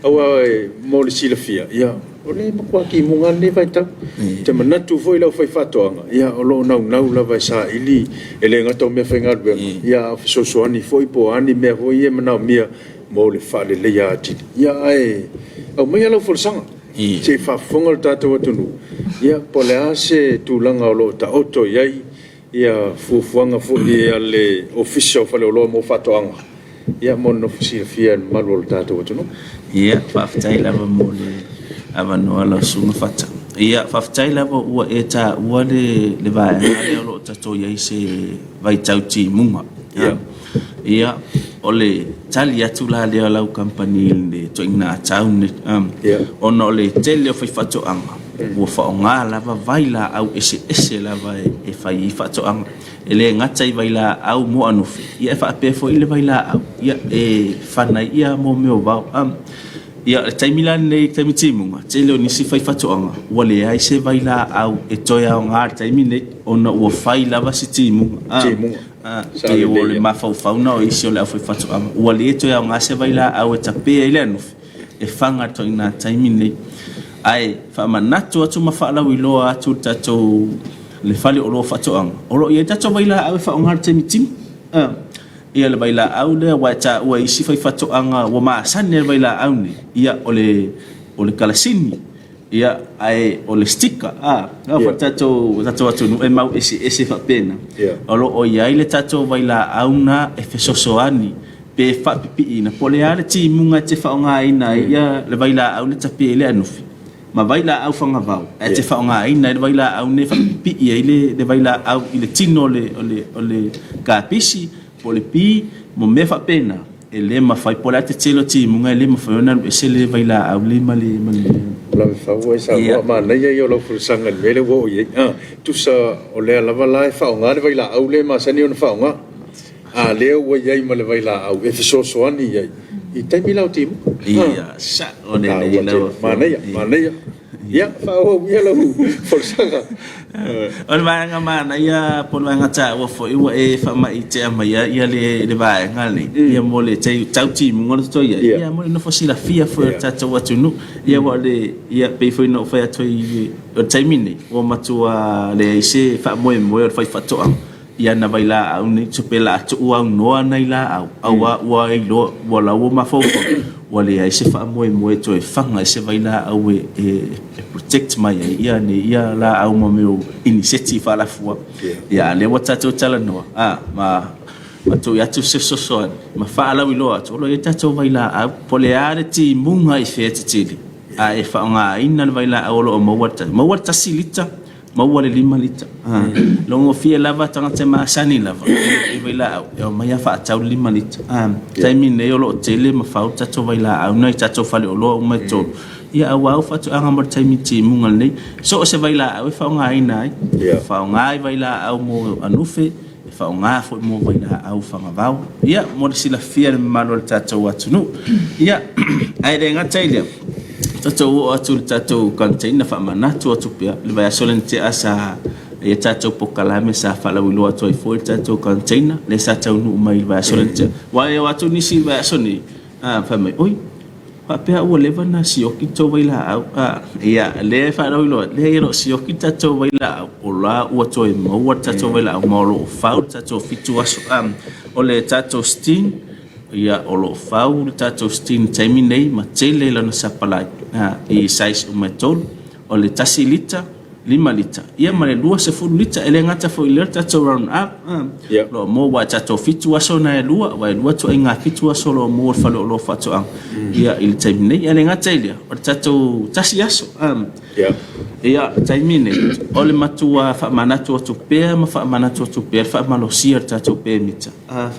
Aua mo le silafia, ia, o lea e matua timuga lava lenei vaitau. Ou te manatu foi le aufaifaatoaga, ia, o lo o naunau lava e saili, e le gata o meafaigaluega, ia a o fesoasoani foi po o a ni mea foi ia e manaomia mo le faaleleia atili. Ia, ae aumaia lau folasaga se i faafofoga le tatou atunuu, ia po o le a se tulaga o lo o taoto i ai ia fuafuaga foi a le Ofisa o Faleoloa mo Faatoaga, ia mo le nofo silafia e le mamalu o le tatou atunuu. Ia, faafetai lava mo le avanoa lau Susuga Fata. Ia, faafetai lava ua e taua le, le vaega lea o lo o tatou i ai i se vaitau timuga. Ia, ia o le tali atu la lea a lau kamupani i le ituaiga tau lenei, ona o le tele o faifaatoaga ua faaaoga lava vailaau eseese lava e fai ai faatoaga. E le gata i vailaau moanufi, ia e faapea foi le vailaau ia e fana ai ia mo mea o vao. Ia, o le taimi la lenei, le taimi timuga, tele o nisi faifaatoaga ua leai se vailaau e toe aoga i le taimi lenei ona ua fai lava si timuga. Timuga. Pei o le mafaufau lena o isi o le aufaifaatoaga, ua le toe aoga se vailaau e tape ai le anufi e faga i le ituaiga taimi lenei. Ae faamanatu atu ma faalauiloa atu i le tatou le fale oloa faatoaga, o lo o i ai tatou vailaau e faaaoga i le taimi timu. Ia le vailaau lea aua e taua e isi faifaatoaga ua masani ai le vailaau nei, ia o le o le kalasini, ia ae o le sticker a, yeah. o tatou tatou atunuu e mau eseese faapena. Yeah. O lo o i ai le tatou vailaau na e fesoasoani pe faapipiina po o le a le timuga e te faaaogaina ai ia le vailaau le tape ai le anufi ma vailaau fagavao ae te faaaogaina ai le vailaau nei e faapipii ai le, le vailaau i le tino o le, o le, o le kapisi po o le pi ma mea faapena e le mafai po o le a le tetele o timuga e le mafai ona alu ese le vailaau le ma le ma le Lave fau ai Samoa, manaia ia o lau folasaga i le mea lea ua oo i ai. Ah, tusa o lea lava la e faaaoga le vailaau lea e masani ona faaaoga. A lea ua i ai ma le vailaau e fesoasoani i ai i taimi la o timuga. Ia, sao lelei lau Afioga. Manaia, manaia. Ia, faaauau ia lau folasaga. O le vaega manaia po o le vaega taua foi ua e faamaitea maia ia le, le vaega lenei, ia mo le tau timuga o le toto i ai, ia mo le nofo silafia foi o le tatou atunuu. Ia aua o le, ia pei foi ona ou fai atu ai, o le taimi lenei, ua matua leai se faamoemoe o le faifaatoaga i ana vailaau nei so pe la tuu aunoa nai laau aua ua iloa ua la ua mafaufau ua leai se faamoemoe toe faga ai se vailaau e, e, e protect mai ai ia nei ia laau ma mea o iniseti faalafua ia a lea ua tatou talanoa a ma ma tui atu se fesoasoani ma faalauiloa atu o lo o i ai tatou vailaau po o le a le timuga i fea tetele a e faaaogaina le vailaau o lo o maua le maua le 1 lita Maua le 5 lita. Logofie lava tagata e masani lava i vailaau, e omai a faatau le 5 lita. Taimi nei o lo o tele ma fau tatou vailaau na i tatou faleoloa uma e tolu. Ia aua au faatoaga mo le taimi timuga lenei. So o se vailaau e faaaogaina ai. Faaaoga i vailaau mo anufe, e faaaoga foi mo vailaau fagavao. Ia, mo le silafia e le mamalu o le tatou atunuu. Ia, ae le gata i lea, tatou oo atu i le tatou container faamanatu atu pea, le vaiaso lea na tea sa i ai tatou polokalame sa faalauiloa atu ai foi le tatou container lea sa taunuu mai i le vaiaso lea na tea. Aua e o atu nisi i le vaiaso nei, fai mai, oi, Faapea ua leva ona sioki le tou vailaau. A, ia, lea e faalauiloa, leai e le o sioki le tatou vailaau, o la ua toe maua le tatou vailaau ma o lo o fau le tatou 7 aso. A, o le tatou steam, ia, o lo o fau le tatou steam i le taimi nei ma tele lana sapalai, a, i size uma e tolu. O le 1 lita, 5 lita, ia ma le 20 lita. E le gata foi i lea o le tatou round up, a, o lo o maua aua e tatou 7 aso na e lua, aua e lua ituaiga 7 aso o lo o maua e le faleoloa faatoaga, ia, i le taimi nei. Ae le gata i lea, o le tatou tasi aso, a, ia, le taimi nei, o le matua faamanatu atu pea ma faamanatu atu pea le faamalosia o le tatou pemita, a,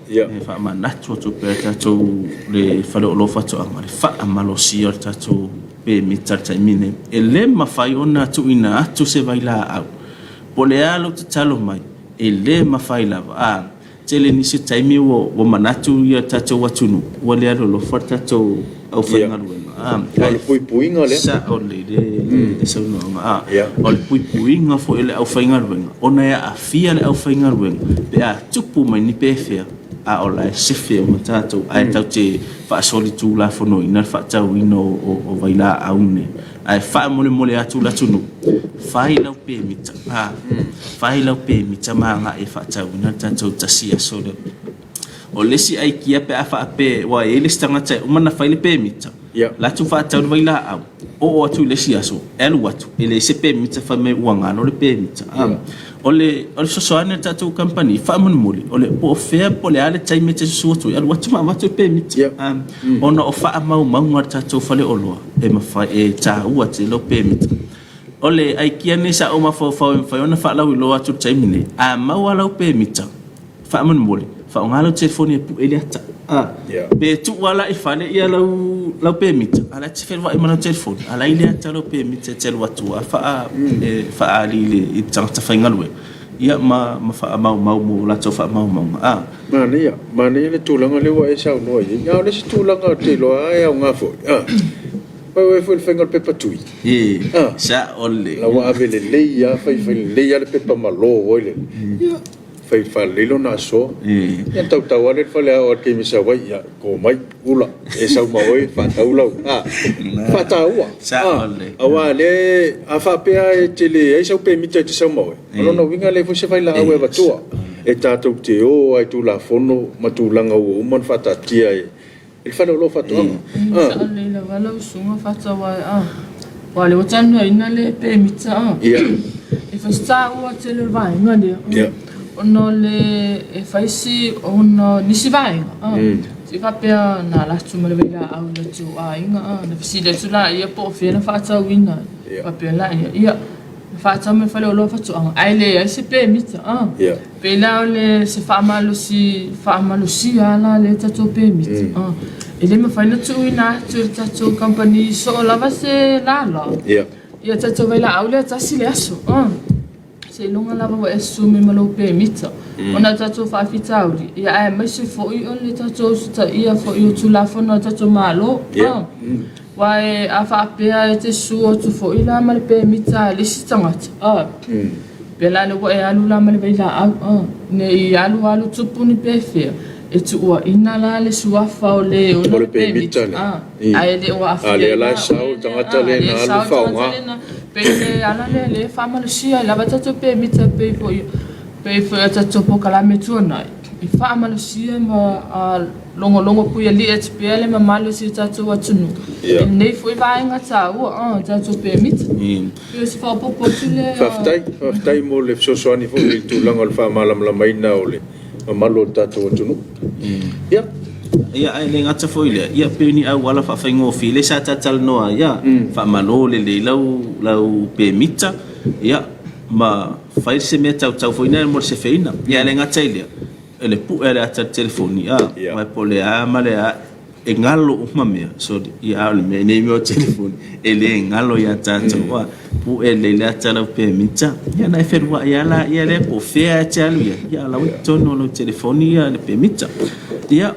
e faamanatu atu pea le tatou, le faleoloa faatoaga, le faamalosia o le tatou pemita i le taimi lenei. E le mafai ona tuuina atu se vailaau. Po o le a lou tatalo mai, e le mafai lava. A tele nisi o taimi ua, ua manatu ia tatou atunuu, ua le alolofa le tatou aufaigaluega. A o le puipuiga lea. Sao lelei le saunoaga. A o le puipuiga foi o le aufaigaluega, ona e aafia le aufaigaluega pe a tupu mai ni pefea, a o la e sefe uma tatou, ae tatou te faasolitulafonoina le faatauina o vailaau nei. Ae faamolemole atu le atunuu, fai lau pemita, a, fai lau pemita ma agai e faatauina le tatou tasi aso lea. O le isi aikia pe a faapea ua i ai le isi tagata e uma ona fai le pemita, la atu faatau le vailaau, oo atu i le isi aso, e alu atu, e leai se pemita fai mai ua galo le pemita. O le fesoasoani a le tatou kamupani, faamolemole, o le po o fea po o le a le taimi e te susu atu ai, alu atu ma avatu le pemita. Ona o faamaumauga a le tatou faleoloa, e mafai, e taua tele lau pemita. O le aikia lenei sa ou mafaufau e mafai ona faalauiloa atu i le taimi lenei, a maua lau pemita, Faamolemole, faaaoga lau telefoni e pue le ata. A, pe tuu lava la i fale ia lau, lau pemita, a o la e te feluai ma lau telefoni, a o la e i le ata lau pemita e te alu atu lava faa, e faaali i le, i le tagata faigaluega, ia ma, ma faamaumau mo latou faamaumauga. A. Manaia, manaia le tulaga lea ua e saunoa i ai. A o le isi tulaga ou te iloa lava e aoga foi, a, aua e i ai foi le faiga o le pepa tui. E, sao lelei. La ua ave lelei lava, fai fai lelei lava le pepa malo foi lele. Ia. Fai faalelei lona aso. Ia ona tautau lava lea i le faleaoga i le taimi e sau ai, ia, to mai, ula, e sau ma oe, faatau lau, a, faataua, a, aua o lea, a faapea e te leai sau pemita e te sau ma oe, o lona uiga e leai foi se vailaau e avatua. E tatou te o lava i Tulafono ma tulaga ua uma ona faataatia e I le fale o lo faatoaga. Ah. Sao lelei lava lau susuga Faatauae ah. Aua o lea ua talanoaina le pemita ah. Yeah. E fai si taua tele o le vaega lea. Yeah. Ona o le e fai si ona o nisi vaega ah. Se i faapea na alu atu ma le vailaau i latou aiga ah. Na fesili atu laia po o fea na faatauina ai. Yeah. Faapea laia, ia na faatau mai le fale o lo faatoaga ae leai se pemita ah. Yeah. Pei la o le se faamalosi faamalosia la lea tatou pemita e le mafai ona tuuina atu e le tatou kamupani soo lava se lala ia tatou vailaau lea tasi le aso seiloga lava ua e susu mai ma lou pemita ona o tatou faafitauli ia aemaise foi o le tatou usitaia foi o Tulafono a le tatou Malo aua a faapea e te susu atu foi la ma le pemita a le isi tagata. Pea la lea ua e alu la ma le vailaau a, ne i alu alu tupu ni pefea, e tuuaina la le suafa o le ona le pemita a, ae le o aafia ai la oe lea a, lea e sao le tagata lena, pei le ala lea lea e faamalosia ai lava tatou pemita pei foi pei foi o tatou polokalame tuanai, e faamalosia ma logologo puialii atu pea le mamalu o si o tatou atunuu i lenei foi vaega taua a, tatou pemita. Faafetai, faafetai mo le fesoasoani foi i le tulaga o le faamalamalamaina o le mamalu o le tatou atunuu. Ia. Ia, ae le gata foi i lea, ia pei o ni auala faafaigofie lea sa talatalanoa ai, ia, faamalo lelei lau, lau pemita, ia, ma fai se mea tautau foi lea mo le sefeina. Ia, ae le gata i lea, o le pue o le ata i le telefoni, a, aua po o le a ma le a, e galo uma mea, sorry, ia a o le mea nei mea o telefoni, e le galo ia tatou, a pue lelei le ata lau pemita, ia ona e feluai lava laia lea po o fea e te alu i ai, ia a o la ua i totonu o lau telefoni ia le pemita. Ia,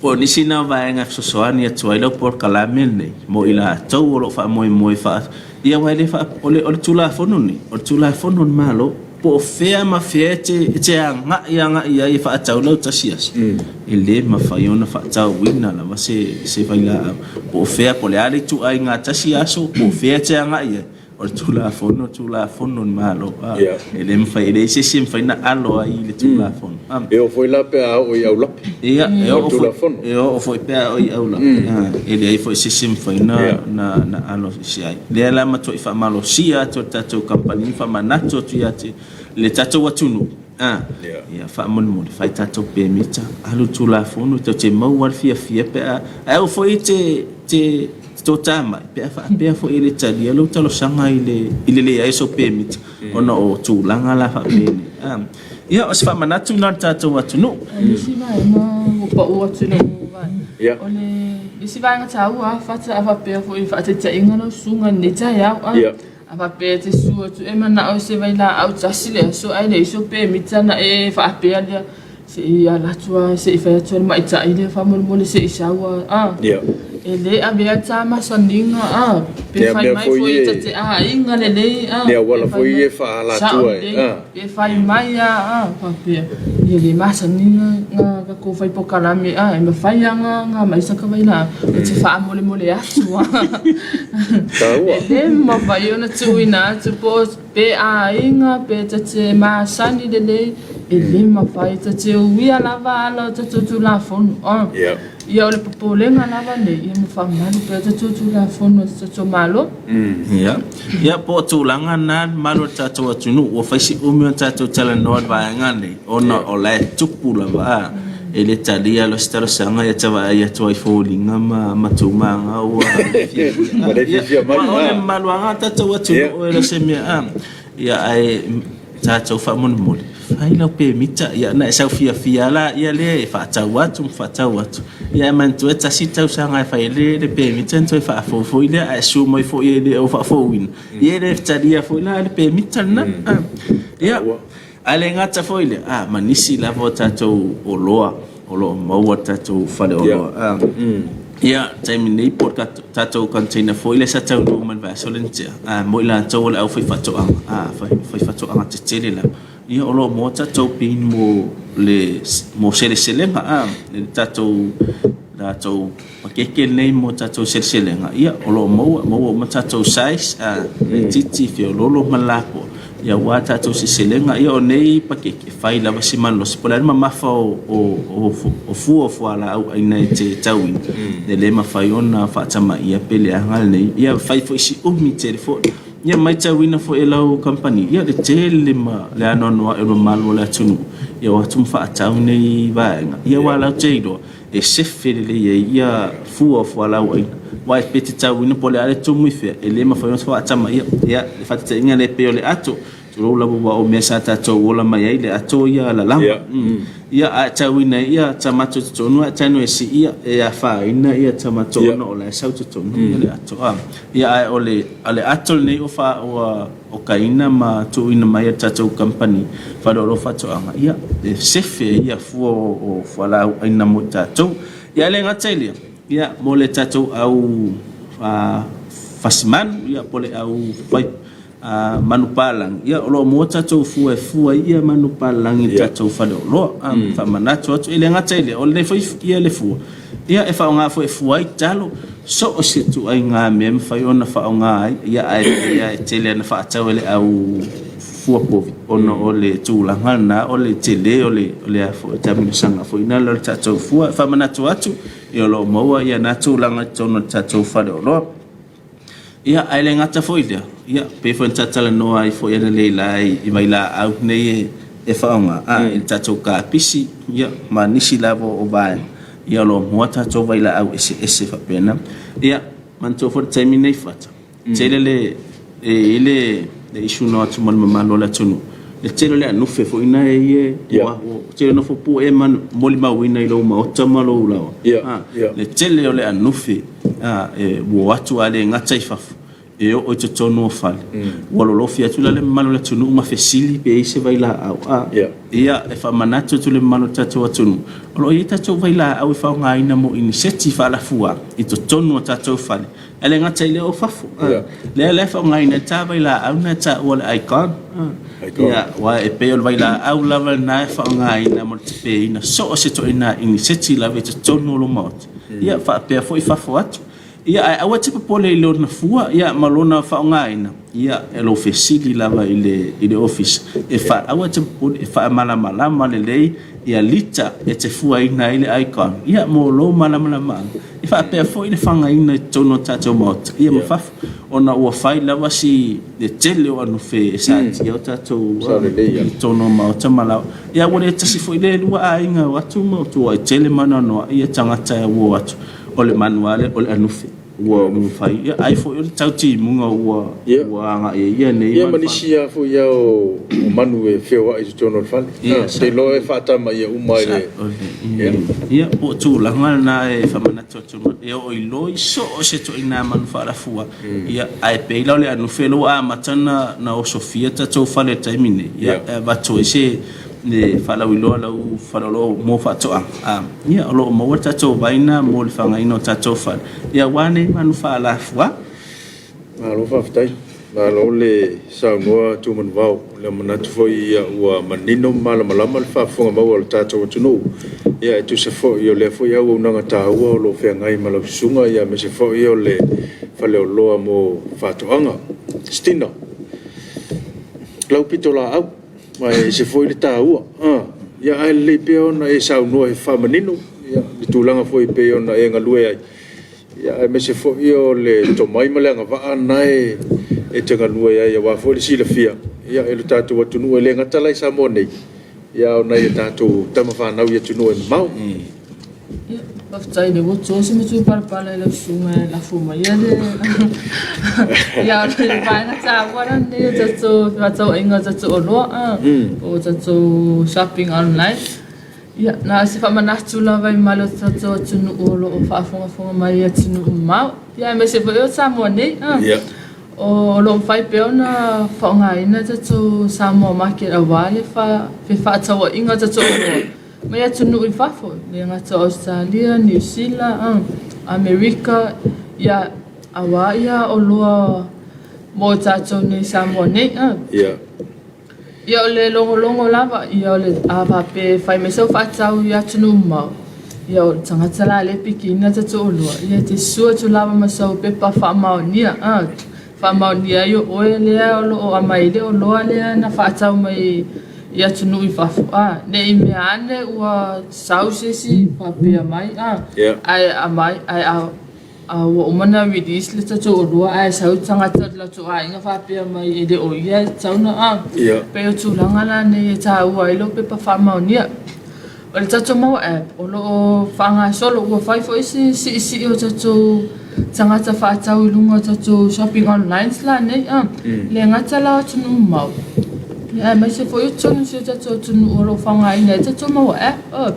o nisi na o vaega e fesoasoani atu ai lau polokalame lenei mo i latou o lo o faamoemoe faa, ia aua e le faa, o le, o le Tulafono lenei, o le Tulafono a le Malo. Po o fea ma fea e te, e te agai agai i ai e faatau lau tasi aso, e le mafai ona faatauina lava se, se vailaau. Po o fea, po o le a le ituaiga tasi aso, po o fea e te agai i ai, o le Tulafono, o le Tulafono a le Malo. A, e le mafai, e leai se isi e mafai ona alo ai i le Tulafono. A. E oo foi la pe a oo i Aulape. Ia, e oo foi, e oo foi pe a oo i Aulape. A, e leai foi se isi e mafai ona, na, na alo ese ai. Lea la matuai faamalosia atu e le tatou kamupani ma faamanatu atu ia te le tatou atunuu, a, ia faamolemole, fai tatou pemita, alu le Tulafono, tou te maua le fiafia pe a, ae aua foi e te, te tota mai pe a faapea foi e le talia lou talosaga i le, i le leai o sou pemita ona o tulaga la faapenei. A, ia, o se faamanatu lena i le tatou atunuu. O nisi vaega ua pau atu i lau vaega, o le isi vaega taua a fata a faapea foi i faataitaiga lau susuga i lenei taeao a a faapea e te susu atu e manao i se vailaau tasi le aso ae leai sou pemita ona e faapea lea se i ala atu lava se i fai atu le ma'itai lea faamolemole se i sau lava a. E le avea ta masaniga a, pe fai mai foi e ta te aiga lelei a, Ni auala foi ia e faaala atua e a. Pe fai mai a a, faapea, ia le masaniga nga tatou fai pokalame a, e mafai a nga nga maisa ka vailaa, ou te faamolemole atu a. Taua. E le mafai ona tuuina atu po o pe aiga pe ta te masani lelei, e le mafai, ta te uia lava ala o tatou Tulafono a. Ia o le popolega lava nei, ia ma faamalu pea tatou Tulafono a se tatou Malo. Ia. Ia po o tulaga na le mamalu o le tatou atunuu ua fai si umi o tatou talanoa i le vaega nei ona o la e tupu lava a. E le talia loa se talosaga ia ta vaai atu ai i foliga ma ma tumaga ua Ua le fiafia mai. Ia o le mamalu lava o le tatou atunuu e le o se mea a. Ia ae tatou faamolemole, fai lau pemita, ia ona e sau fiafia lava laia lea e faatau atu ma faatau atu. Ia ae manatua e tasi le tausaga e fai ai le le pemita ona toe faafou foi lea, ae sue mai foi e le o faafouina, ia e le talia foi la le pemita lena. Ia, ae le gata foi i lea, a ma nisi lava o tatou oloa o lo o maua i tatou faleoloa. Ia, taimi nei po o le tatou container foi lea sa taunuu mai le vaiaso lea na tea, a mo i latou o le aufaifaatoaga, a faifaatoaga tetele lava, ia o lo o maua tatou bin mo le mo seleselega, a le tatou tatou pakeke lenei mo tatou seleselega, ia o lo o maua, maua uma tatou size, a laitiiti, feoloolo ma le lapoa, ia aua tatou seleselega. Ia o nei pakeke, e fai lava si malosi, po o le a le mamafa o fua o fualaau aina e te tauina, e le mafai ona faatamaia pe leaga lenei. Ia fai foi si umi tele foi. Ia matauina foi e lau kamupani, ia le tele ma le anoanoai o le mamalu o le atunuu, ia o atu ma faatau nei vaega. Ia aua latou te iloa, e sefe lelei ai ia fua o fualaau aina. Aua pe te tauina po o le a le tumu i fea, e le mafai ona faatamaia. Ia, le faataitaiga lea e pei o le ato, tulou lava aua o mea sa tatou ola mai ai le ato ia lalama. Ia, a e tauina ai ia tamato i totonu ae tago e sii ia, e afaina ia tamato ona o la e sau i totonu ia le ato. Ia, ae o le, o le ato lenei ua faa, ua okaina ma tuuina mai e le tatou kamupani faleoloa faatoaga, ia, e sefe ai ia fua o fualaau aina mo i tatou. Ia, e le gata i lea, ia, mo le tatou au fasimanu, ia, po o le au fai manupapalagi, ia, o lo o maua tatou fua e fua ai ia manupapalagi i le tatou faleoloa. Faamanatu atu, e le gata i lea, o lenei foi ia le fua, Ia, e faaaoga foi e fua ai talo, so o se ituaiga mea e mafai ona faaaoga ai, ia, ae pei lava e tele lava ina faatau e le au fua povi ona o le tulaga lena o le tele o le, o le a foi, taamilosaga foi lena o le tatou fua. E faamanatu atu, ia o lo o maua ia na tulaga i totonu o le tatou faleoloa. Ia, ae le gata foi i lea, ia, pei foi ona ta talanoa ai foi analeila i vailaau nei e faaaoga i le tatou kapisi, ia, ma nisi lava o vaega, ia, o lo o maua tatou vailaau eseese faapena. Ia, manatua foi le taimi lenei Fata, tele le, e i ai le issue na o atu ma le mamalu o le atunuu, le tele o le anufe foi na e i ai, ua tele nofo pu'e ma molimauina i lou maota ma lou laoa, le tele o le anufe. E ua o atu a le gata i fafo, e oo i totonu o fale. Ua lolofi atu la le mamalu o le atunuu ma fesili pe i ai se vailaau. Ia, e faamanatu atu i le mamalu o le tatou atunuu, o lo o i ai tatou vailaau e faaaogaina mo iniseti faalafua i totonu o tatou fale, ae le gata i lea o fafo. Lea la e faaaogaina ai ta vailaau na e taua o le Icon. Ia, aua e pei o le vailaau lava lena e faaaogaina mo le tapeina so o se ituaiga iniseti lava i totonu o lou maota. Ia, faapea foi fafo atu. Ia, ae aua e te popole i lona fua, ia, ma lona faaaogaina, ia, e lou fesili lava i le, i le ofisa. E fa, aua e te popole, e faamalamalama lelei ia lita e te fuaina ai le icon, ia, mo lou malamalamaaga. E faapea foi le fagaina i totonu o tatou maota, ia, ma fafo, ona ua fai lava si le tele o anufe e satia o tatou i totonu o maota ma laoa. Ia ua le tasi foi le lua aiga e o atu ma tuuai tele ma anoanoai ia tagata e ua o atu, o le manu lava lea o le anufe ua mafai. Ia ai foi o le tau timuga ua ua agai ai ia nei Ia ma nisi lava foi lava o manu e feoai i totonu o le fale. Ou te iloa e faatamaia uma i le. Ia, po o tulaga lena e faamanatu atu e oo i loi so o se ituaiga manu faalafua. Ia, ae pei la o le anufe lea ua amata ona osofia tatou fale i le taimi nei, ia, e avatu ai se le faalauiloa a lau faleoloa mo faatoaga, ia o lo o maua le tatou vai lena mo le faagaina o tatou fale, ia aua nei manu faalafua. Malo faafetai. Malo le saunoa Tumanuvao. O le manatu foi ia ua manino ma malamalama le faafofoga maua a le tatou atunuu ia e tusa foi o lea foi auaunaga taua o lo o feagai ma lau susuga ia aemaise foi o le faleoloa mo faatoaga. Stina, lau pitolaau, ma e ese foi le taua, ia ae lelei pea ona e saunoa e faamanino ia le tulaga foi e pei ona e galue ai, ia aemaise foi o le tomai ma le agavaa lena e te galue ai aua foi le silafia e le tatou atunuu e le gata la i Samoa nei, ia a o nai a tatou tama fanau i atunuu e mamao. Ia, faafetai lea ua to se matupalapala i lau susuga e lafo maia le ia o le vaega taua la lenei o tatou fefaatauaiga o tatou oloa po o tatou shopping online. Ia, na o se faamanatu lava i mamalu o le tatou atunuu o lo o faafogafoga mai i atunuu mamao, ia aemaise foi o Samoa nei. O lo o mafai pea ona faaaogaina tatou Samoa Market aua le fefaatauaiga o tatou oloa mai atunuu i fafo, e le gata o Ausetalia, Niu Sila, Amerika, ia aua ia oloa mo tatou nei i Samoa nei. Ia o le logologo lava, ia o le a faapea e fai mai sau faatau i atunuu mamao, ia o le tagata la lea e pikiina tatou oloa, ia e te susu atu lava ma sau pepa faamaonia, a, faamaonia ai o oe lea o lo o aumai ai le oloa lea na faatau mai i atunuu i fafo, a, ne i mea ane ua sau se isi faapea mai, a, ae aumai, ae a A ua uma ona release le tatou oloa ae sau tagata o le latou aiga faapea mai e le o ia e tatau ona a. Pei o tulaga la nei e taua ai lou pepa faamaonia. O le tatou mau app o lo o faagasolo ua fai foi si siisii o tatou tagata faatau i luga o tatou shopping onlines la nei a. E le gata la o atunuu mamao aemaise foi o totonu o si o tatou atunuu o lo o faaaogaina ai tatou mau app a.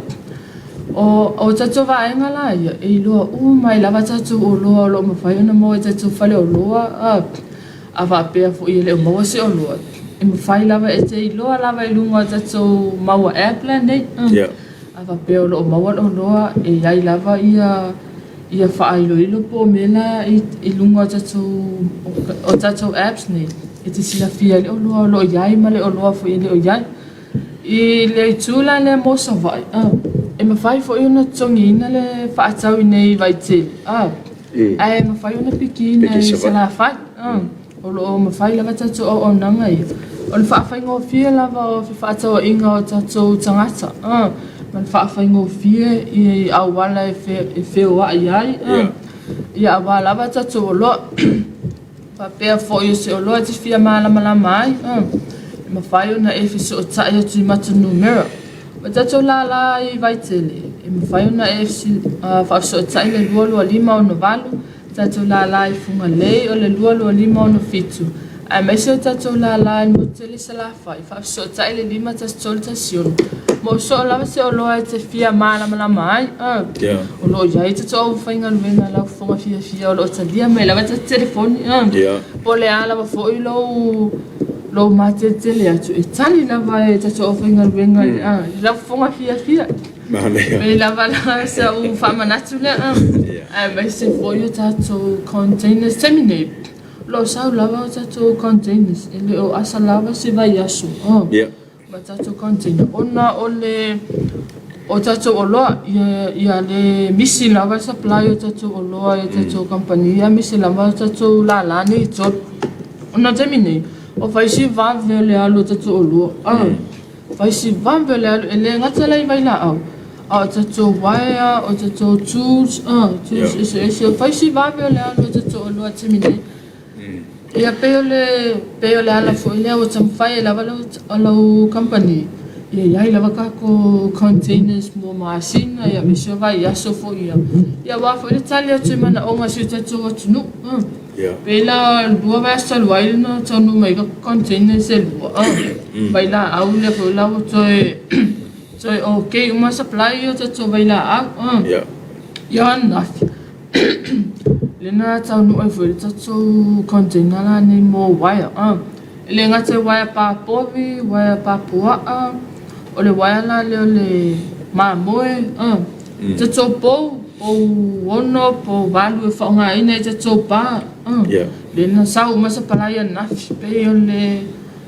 O tatou vaega la ia, e iloa uma ai lava tatou oloa o lo o mafai ona maua i tatou faleoloa, a faapea foi e le o maua se oloa, e mafai lava, e te iloa lava i luga o tatou maua app lenei. A faapea o lo o maua le oloa, e i ai lava ia faailoilo po o mea la i luga o tatou apps nei, e te silafia ai le oloa o lo o i ai ma le oloa foi e le o i ai. I le itu la lea mo Savaii, e mafai foi ona totogiina le faatau i nei i Vaitele, ae mafai ona pikiina i Salafai. O lo o mafai lava tatou auaunaga ia. O le faafaigofie lava o fefaatauaiga o tatou tagata ma le faafaigofie i auala e feoai ai, ia aua lava tatou oloa. Faapea foi o se oloa e te fia malamalama ai, e mafai ona e fesootai atu i mata numera. O tatou lālā i Vaitele, e mafai ona e faafesootai le 22568, tatou lālā i Fugalei o le 22567, aemaise o tatou lālā i le motu tele i Salafai, faafesootai le 51316. Mo soo lava se oloa e te fia malamalama ai, O lo o i ai tatou aufaigaluega lau fofoga fiafia o lo o talia mai lava tatou telefoni po o le a lava foi lou lou mateletele atu e tali lava e tatou aufaigaluega i lau fofoga fiafia. Pei lava la sau faamanatu lea aemaise foi o tatou containers taimi nei o lo o sau lava o tatou containers e le o asa lava se vaiaso. Ma tatou container ona o le o tatou oloa ia ia le misi lava le supply o tatou oloa e tatou kamupani aemaise lava tatou lala nei i totonu. Ona o le taimi nei, ua fai si vave o le alu o tatou oloa, fai si vave o le alu, e le gata la i vailaau, a o tatou uaea, o tatou tools, tools eseese, fai si vave o le alu o tatou oloa i le taimi nei. Ia pei o le pei o le ala foi lea ua taumafai ai lava lau lau kamupani ia i ai lava tatou containers mo masina ia aemaise o vaiaso foi ia ia aua foi le tali atu i manaoga o si o tatou atunuu. Pei la lua vaiaso talu ai na taunuu mai ai containers e lua vailaau lea foi la ua toe toe okay uma supply o tatou vailaau. Ia ananafi Lea na taunuu ai foi le tatou container la nei mo uaea. E le gata i uaea pa povi, uaea pa puaa, O le uaea la lea o le mamoe, tatou pou, pou 6, pou 8 e faaaogaina i tatou pa, lea na sau uma sapalai ananafi. Pei o le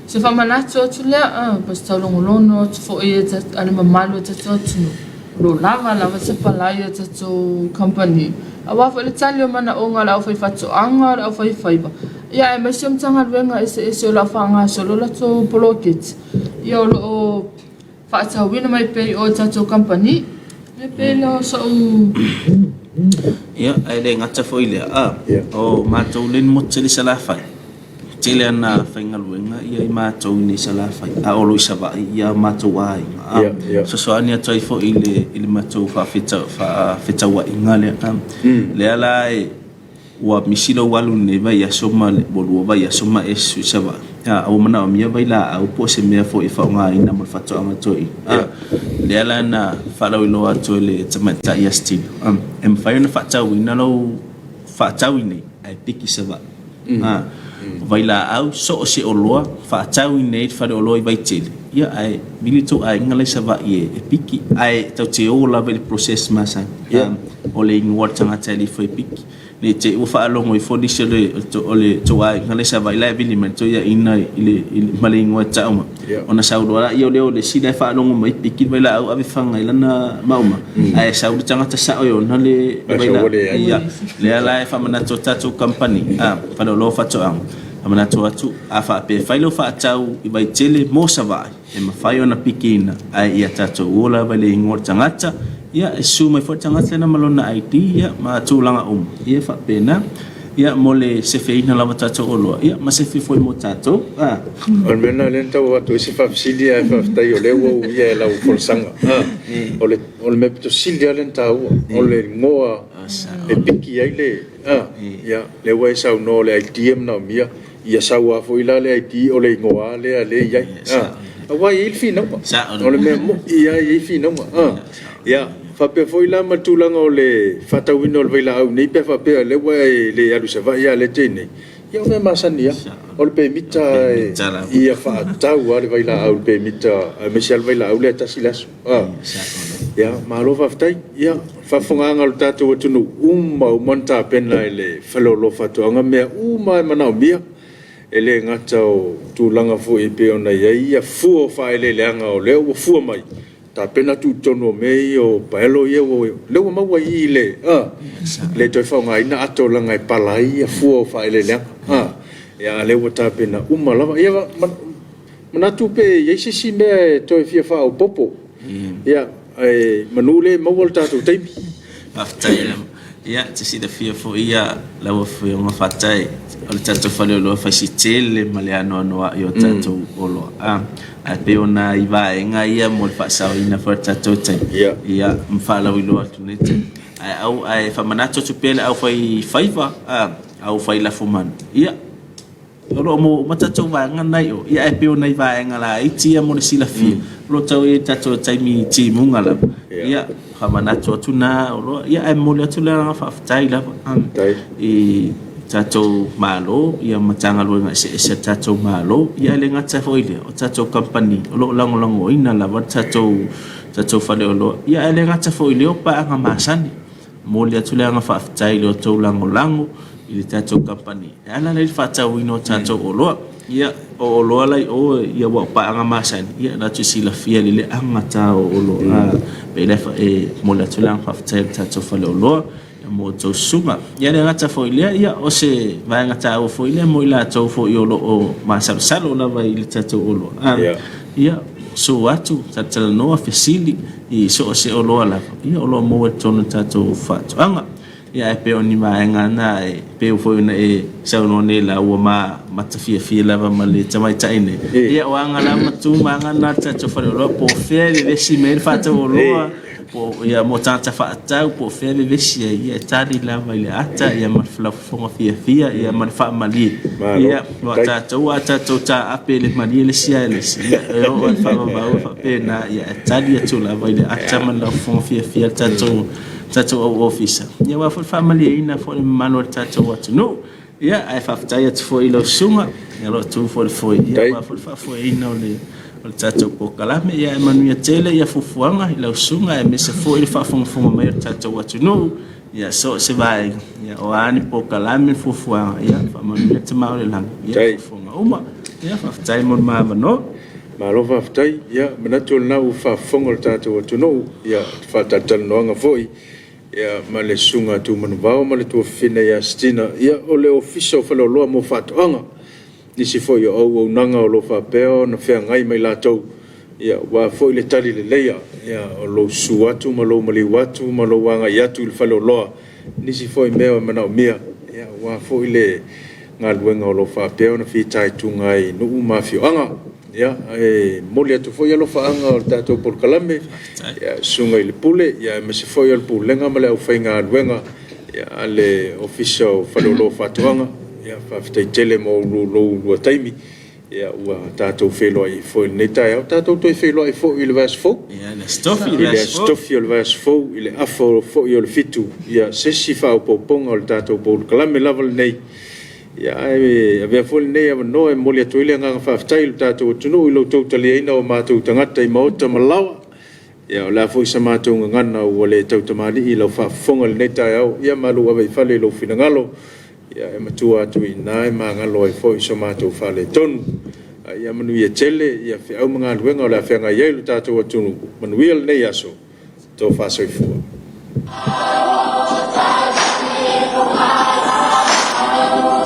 se faamanatu atu lea, po o se taulogologo atu foi a le mamalu o tatou atunuu, o lo o lava lava sapalai a tatou kamupani, aua foi le tali o manaoga a le aufaifaatoaga, o le aufaifaiva, ia aemaise o Matagaluega eseese o le a faagasolo latou poloketi. Ia o lo o faatauina mai pea i o i tatou kamupani. Ia pei lea o sou... Ia, ae le gata foi i lea, a, o matou lea i le motu tele i Salafai, tele ana faigaluega ia i matou i nei Salafai, a o lo o i Savaii ia matou aiga, a, fesoasoani atu ai foi i le matou faafetauaiga lea, a. Lea la e Ua misi lou alu i lenei vaiaso ma le ua lua vaiaso ma e susu i Savaii. A ua manaomia vailaau po o se mea foi e faaaogaina mo le faatoaga toeaina. A lea la na faalauiloa atu e le tamaitai ia Steve, e mafai ona faatauina lou faatau i inei ae piki i Savaii. A o vailaau so o se oloa faatau i inei i le faleoloa i Vaitele, ia ae vili tou aiga la i Savaii e piki. Ae tatou te o lava i le process masani. O le igoa o le tagata e alu ifo e piki. Ne i te i ua faalogo ifo nisi o le o le tou aiga la i Savaii la e vili mai le toeaina i le ma le igoa e tau mai. Ona sau loa lea o lea o le isi la e faalogo mai piki le vailaau ave fana i lana maumau ae sau le tagata sao e ona le vailaau. Ia, lea la e faamanatu atu tatou kamupani a Faleoloa Faatoaga, faamanatu atu a faapea e fai lau faatau i Vaitele mo Savaii, E mafai ona pikiina ae ia tatou o lava i le igoa o le tagata, ia e susu mai foi le tagata lena ma lona ID ia ma tulaga uma ia e faapena. Ia mo le sefeina lava o tatou oloa ia ma sefe foi mo tatou. A. O le mea lena lea na tau avatu ai se faafesili ae faafetai o lea ua ou uia e lau folasaga. O le o le mea pito sili lava lea ona taua o le igoa e piki ai le a ia lea ua e saunoa o le ID e manaomia. Ia sau lava foi la le ID o le igoa lea lea e i ai. Aua e i ai le finauga. O le mea moni lava e i ai finauga. Ia, faapea foi la ma le tulaga o le faatauina o le vailaau nei pe a faapea o lea ua e le alu i Savaii a o lea e te i inei, ia o mea masani lava. O le pemita ia faatau lava le vailaau i le pemita aemaise lava le vailaau lea e tasi le aso. Ia, malo faafetai. Ia, faafofogaaga a lo tatou atunuu, uma uma ona tapena e le Faleoloa Faatoaga mea uma lava e manaomia, e le gata o tulaga foi e pei ona i ai ia fua o faaeleeleaga o lea ua fua mai, tapena atu i totonu o mea ia o paelo ia ua, lea ua maua i i le, a, le toe faaaogaina ato leaga e pala ai ia fua o faaeleeleaga, a, ia a o lea ua tapena uma lava. Ia, Manatu pe i ai se isi mea e toe fia faaopoopo. Ia, ae manu le maua le tatou taimi. Faafetai lava. Ia, e te silafia foi ia lau Afioga Fatai, o le tatou faleoloa faisitele ma le anoanoai o tatou oloa. Ae pei o nai vaega ia mo le faasaoina foi o le tatou taimi, ia, ma faalauiloa atu nei taimi. Ae au, ae faamanatu atu pea le aufaifaiva, aufai lafumanu, ia, O lo o maua uma tatou vaega na i o, ia ae pei o nai vaega laiti ia mo le silafia, o lo o tau i ai tatou taimi timuga lava. Ia, faamanatu atu na oloa, ia ae momoli atu le agaga faafetai lava i tatou Malo, ia Matagaluega eseese a le tatou Malo, ia ae le gata foi i lea, o tatou kamupani o lo o lagolagoina lava le tatou tatou faleoloa, ia ae le gata foi i lea o paaga masani. Momoli atu le agaga faafetai i lo outou lagolago i le tatou kamupani e ala lea i le faatauina o tatou oloa. Ia, o oloa la i o, ia aua o paaga masani, ia latou te silafia i le agata o oloa. E pei la e momoli atu le agaga faafetai i le tatou faleoloa mo outou susuga. Ia le gata foi i lea, ia o se vaega taua foi lea mo i latou foi o lo o masalosalo lava i le tatou oloa. Ia, susu atu, talatalanoa, fesili i so o se oloa lava, ia o lo o maua i totonu o tatou faatoaga. Ia ae pei o ni vaega na e pei foi ona e saunoa nei la ua ma matafiafia lava ma le tamaitai nei. Ia o aga la ma tu ma aga na le tatou faleoloa po o fea e vevesi mai ai le faatau oloa po o ia mo tagata faatau po o fea e vevesi ai, ia e tali lava i le ata ia ma le lafofoga fiafia ia ma le faamalie. Ia aua o tatou a tatou taape i le malie le isi ae le isi, ia e oo lava i le faavavau e faapena, ia e tali atu lava i le ata ma le lafofoga fiafia le tatou tatou au ofisa. Ia aua foi le faamalieina foi le mamalu o le tatou atunuu. Ia ae faafetai atu foi i lau susuga, ia o lo o tu foi i le foe, ia aua foi le faafoeina o le o le tatou polokalame. Ia e manuia tele ia fuafuaga i lau susuga aemaise foi le faafogafoga mai o le tatou atunuu ia so o se vaega, ia o a ni polokalame fuafuaga, ia faamanuia le Tama o le Lagi ia fuafuaga uma. Ia faafetai mo le ma avanoa. Malo faafetai. Ia manatu o lena ua faafofoga le tatou atunuu ia faatalatalanoaga foi ia ma le susuga a Tumanuvao ma le tuafafine ia Stina, ia o le Ofisa o Faleoloa mo Faatoaga. Nisi foi o auaunaga o lo o faapea ona feagai ma i latou, ia aua foi le tali leleia o lou susu atu ma lou maliu atu ma lou agai atu i le faleoloa, nisi foi mea e manaomia, ia aua foi le galuega o lo o faapea ona fitaituga ai i nuu ma afioaga. Ia, e momoli atu foi alofaaga o le tatou polokalame, ia, susuga i le Pule, ia aemaise foi o le Pulega ma le aufaigaluega a le Ofisa o Faleoloa o Faatoaga. Ia, faafetai tele mo lou lua taimi, ia ua tatou feiloai ai foi i lenei taeao. Tatou toe feiloai foi i le vaiaso fou. Ia, le Aso Tofi, I le Aso Tofi o le vaiaso fou, i le afa foi o le 7, ia, se isi faaopoopoga o le tatou polokalame lava lenei. Ia, ae avea foi lenei avanoa e momoli atu ai le agaga faafetai i lo tatou atunuu i lo outou taliaina o matou tagata i maota ma laoa. Ia, o le a foi sa matou gagana ua le tautamalii i lau faafofoga i lenei taeao, ia malu ave i fale i lou finagalo, ia e matua atu i ina e magalo ai foi so matou faaletonu. A ia manuia tele ia feau ma galuega o le a feagai ai lo tatou atunuu. Manuia lenei aso. Tofa soifua.